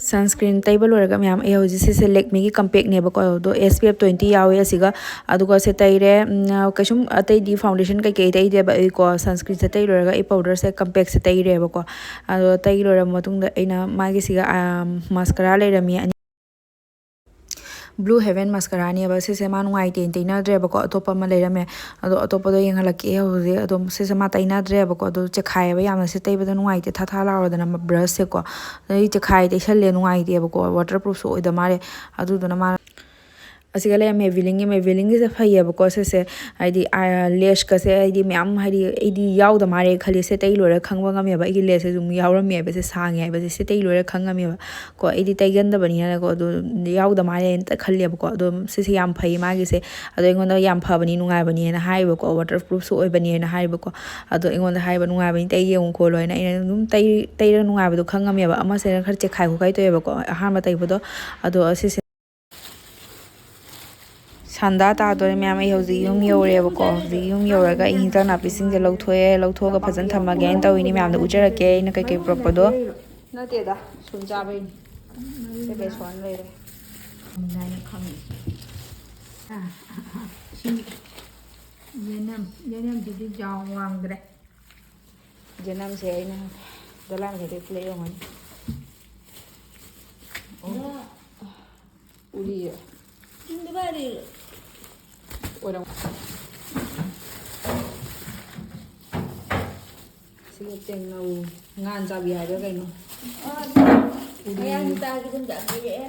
Sunscreen ꯇꯩꯕ ꯂꯣꯏꯔꯒ ꯃꯌꯥꯝ, ꯑꯩ ꯍꯧꯖꯤꯛ ꯁꯤꯁꯦ Lakmeꯒꯤ Compactꯅꯦꯕꯀꯣ, ꯑꯗꯣ SPF twenty ꯌꯥꯎꯋꯦ ꯑꯁꯤꯒ꯫ ꯑꯗꯨꯒ ꯁꯤ ꯇꯩꯔꯦ꯫ ꯎꯝ, ꯀꯩꯁꯨꯝ ꯑꯇꯩꯗꯤ foundation ꯀꯩꯀꯩ ꯇꯩꯗꯦꯕ ꯑꯩꯀꯣ꯫ Sunscreenꯁꯦ ꯇꯩ ꯂꯣꯏꯔꯒ ꯑꯩ powderꯁꯦ Compactꯁꯦ ꯇꯩꯔꯦꯕꯀꯣ꯫ ꯑꯗꯣ ꯇꯩ ꯂꯣꯏꯔꯕ ꯃꯇꯨꯡꯗ ꯑꯩꯅ ꯃꯥꯒꯤꯁꯤꯒ, ꯑꯥ, mascara ꯂꯩꯔꯝꯃꯤ ꯑꯅꯤ꯫ Blue Heaven mascaraꯅꯦꯕ ꯁꯤꯁꯦ꯫ ꯃꯥ ꯅꯨꯡꯉꯥꯏꯇꯦꯅ ꯇꯩꯅꯗ꯭ꯔꯦꯕꯀꯣ, ꯑꯇꯣꯞꯄ ꯑꯃ ꯂꯩꯔꯝꯃꯦ꯫ ꯑꯗꯣ ꯑꯇꯣꯞꯄꯗꯣ ꯌꯦꯡꯍꯜꯂꯛꯀꯦ ꯍꯧꯖꯤꯛ꯫ ꯑꯗꯣ ꯁꯤꯁꯦ ꯃꯥ ꯇꯩꯅꯗ꯭ꯔꯦꯕꯀꯣ꯫ ꯑꯗꯣ ꯆꯦꯈꯥꯏꯌꯦꯕ ꯌꯥꯝꯅ꯫ ꯁꯤ ꯇꯩꯕꯗ ꯅꯨꯡꯉꯥꯏꯇꯦ, ꯊꯥ ꯊꯥ ꯂꯥꯎꯔꯗꯅ brushꯁꯦꯀꯣ꯫ ꯑꯗꯩ ꯆꯦꯈꯥꯏ ꯇꯩꯁꯜꯂꯦ, ꯅꯨꯡꯉꯥꯏꯇꯦꯕꯀꯣ꯫ Waterproofꯁꯨ ꯑꯣꯏꯗ ꯃꯥꯜꯂꯦ꯫ ꯑꯗꯨꯗꯨꯅ ꯃꯥ ꯑꯁꯤꯒ ꯂꯩꯔꯦ Maybellineꯒꯤ꯫ Maybellineꯒꯤꯁꯦ ꯐꯩꯌꯦꯕꯀꯣ ꯁꯤꯁꯦ꯫ ꯍꯥꯏꯗꯤ, ꯑꯥ, ꯂꯦꯁꯀꯁꯦ ꯍꯥꯏꯗꯤ ꯃꯌꯥꯝ, ꯍꯥꯏꯗꯤ ꯑꯩꯗꯤ ꯌꯥꯎꯗ ꯃꯥꯜꯂꯦ ꯈꯜꯂꯤ꯫ ꯁꯦ ꯇꯩ ꯂꯣꯏꯔ ꯈꯪꯕ ꯉꯝꯃꯦꯕ꯫ ꯑꯩꯒꯤ ꯂꯦꯁꯁꯦ ꯑꯗꯨꯝ ꯌꯥꯎꯔꯝꯃꯦꯕ꯫ ꯁꯦ ꯁꯥꯡꯉꯦ ꯍꯥꯏꯕꯁꯦ ꯁꯦ ꯇꯩ ꯂꯣꯏꯔ ꯈꯪꯉꯝꯃꯦꯕ꯫ ꯀꯣ, ꯑꯩꯗꯤ ꯇꯩꯒꯟꯗꯕꯅꯤꯅꯀꯣ, ꯑꯗꯨ ꯌꯥꯎꯗ ꯃꯥꯜꯂꯦꯅ ꯈꯜꯂꯦꯕꯀꯣ꯫ ꯑꯗꯣ ꯁꯤꯁꯦ ꯌꯥꯝ ꯐꯩ ꯃꯥꯒꯤꯁꯦ꯫ ꯑꯗꯣ ꯑꯩꯉꯣꯟꯗ ꯌꯥꯝ ꯐꯕꯅꯤ, ꯅꯨꯡꯉꯥꯏꯕꯅꯤꯅ ꯍꯥꯏꯌꯦꯕꯀꯣ, waterproofꯁꯨ ꯑꯣꯏꯕꯅꯤꯅ ꯍꯥꯏꯌꯦꯕꯀꯣ꯫ ꯑꯗꯣ ꯑꯩꯉꯣꯟꯗ ꯍꯥꯏꯕ ꯅꯨꯡꯉꯥꯏꯕꯅꯤ, ꯇꯩ ꯌꯦꯡꯉꯨ ꯈꯣꯠꯂꯨ ꯍꯥꯏꯅ꯫ ꯑꯩꯅ ꯑꯗꯨꯝ ꯇꯩ-, ꯇꯩꯔꯒ ꯅꯨꯡꯉꯥꯏꯕꯗꯣ ꯈꯪꯉꯝꯃꯦꯕ꯫ ꯑꯃꯁꯤꯅ ꯈꯔ ꯆꯦꯈꯥꯏ ꯈꯣꯠꯈꯥꯏ ꯇꯧꯋꯦꯕꯀꯣ, ꯑꯍꯥꯟꯕ ꯇꯩꯕꯗꯣ꯫ ꯑꯗꯣ ꯑꯁꯤꯁꯦ ꯁꯟꯗꯥ ꯇꯥꯗꯣꯔꯦ ꯃꯌꯥꯝ꯫ ꯑꯩ ꯍꯧꯖꯤꯛ ꯌꯨꯝ ꯌꯧꯔꯦꯕꯀꯣ꯫ ꯍꯧꯖꯤꯛ ꯌꯨꯝ ꯌꯧꯔꯒ ꯑꯩ ꯍꯤꯟꯖꯥꯡ ꯅꯥꯄꯤꯁꯤꯡꯁꯦ ꯂꯧꯊꯣꯛꯑꯦ꯫ ꯂꯧꯊꯣꯛꯑꯒ ꯐꯖꯅ ꯊꯝꯃꯒꯦꯅ ꯇꯧꯔꯤꯅꯤ꯫ ꯃꯌꯥꯝꯗ ꯎꯠꯆꯔꯛꯀꯦ ꯑꯩꯅ ꯀꯩꯀꯩ ꯄꯨꯔꯛꯄꯗꯣ꯫ ꯅꯠꯇꯦꯗ, ꯁꯨꯝ ꯆꯥꯕꯩꯅꯤ꯫ ꯁꯤ ꯕꯦꯁꯣꯟ ꯂꯩꯔꯦ꯫ ꯌꯦꯅꯝ, ꯌꯦꯅꯝꯁꯤꯗꯤ ꯆꯥꯎ ꯋꯥꯡꯗ꯭ꯔꯦ꯫ ꯌꯦꯅꯝꯁꯦ ꯑꯩꯅ ꯗꯣꯂꯥꯟ ꯈꯩꯗꯩ ꯄꯨꯂꯞ ꯌꯣꯟꯒꯅꯤ꯫ ꯎꯔꯤꯌꯦ꯫ ꯑꯣꯏꯔꯝ-, ꯁꯤꯒ ꯇꯦꯡꯅꯧ, ꯉꯥꯟ ꯆꯥꯕꯤ ꯍꯥꯏꯕ꯭ꯔꯥ ꯀꯩꯅꯣ? ꯎꯔꯤ꯫ ꯃꯌꯥꯡ ꯃꯆꯥꯒꯤ ꯑꯗꯨꯝ ꯆꯥꯕꯤꯔꯛꯑꯦ꯫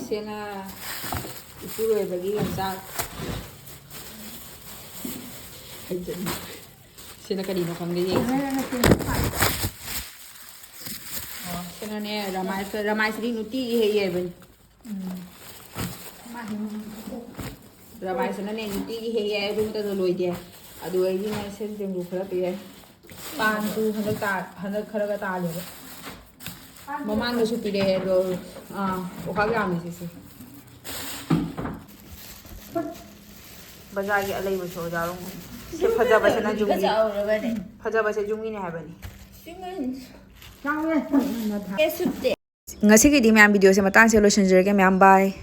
ꯁꯤꯅ ꯏꯄꯨꯔꯣꯏꯕꯒꯤ ꯌꯣꯡꯆꯥꯛ꯫ ꯁꯤꯅ ꯀꯔꯤꯅꯣ ꯈꯪꯗꯦ ꯌꯦꯡꯁꯤ꯫ ꯅꯦ ꯔꯃꯥꯏꯁ ꯔꯃꯥꯏꯁꯤꯗꯤ ꯅꯨꯡꯇꯤꯒꯤ ꯍꯦꯛ ꯌꯥꯏꯕꯅꯤ꯫ ꯔꯃꯥꯏꯁꯤꯅꯅꯦ ꯅꯨꯡꯇꯤꯒꯤ ꯍꯦꯛ ꯌꯥꯏ, ꯑꯗꯨ ꯃꯇꯝꯗ ꯂꯣꯏꯗꯦ꯫ ꯑꯗꯨ ꯑꯩꯒꯤ ꯉꯥꯏꯁꯦ ꯕꯦꯝꯕꯨ ꯈꯔ ꯄꯤꯔꯦ꯫ ꯄꯥꯟꯁꯨ ꯍꯟꯗꯛ ꯇꯥ- ꯍꯟꯗꯛ ꯈꯔꯒ ꯇꯥꯜꯂꯦꯕ꯫ ꯃꯃꯥꯡꯗꯁꯨ ꯄꯤꯔꯛꯑꯦ ꯑꯗꯣ꯫ ꯑꯥ, ꯑꯣꯈꯥꯛ ꯌꯥꯝꯃꯦ ꯁꯤꯁꯦ꯫ ꯕꯖꯥꯔꯒꯤ ꯑꯂꯩꯕꯁꯨ ꯑꯣꯖꯥꯔꯣꯝ꯫ ꯁꯤ ꯐꯖꯕꯁꯤꯅ ꯖꯨꯝꯒꯤ꯫ ꯐꯖꯕꯁꯦ ꯖꯨꯝꯒꯤꯅꯦ ꯍꯥꯏꯕꯅꯤ꯫ ꯉꯁꯤꯒꯤꯗꯤ ꯃꯌꯥꯝ ꯚꯤꯗꯤꯑꯣꯁꯦ ꯃꯇꯥꯡꯁꯦ ꯂꯣꯏꯁꯤꯟꯖꯔꯒꯦ ꯃꯌꯥꯝ, ꯕꯥꯏ꯫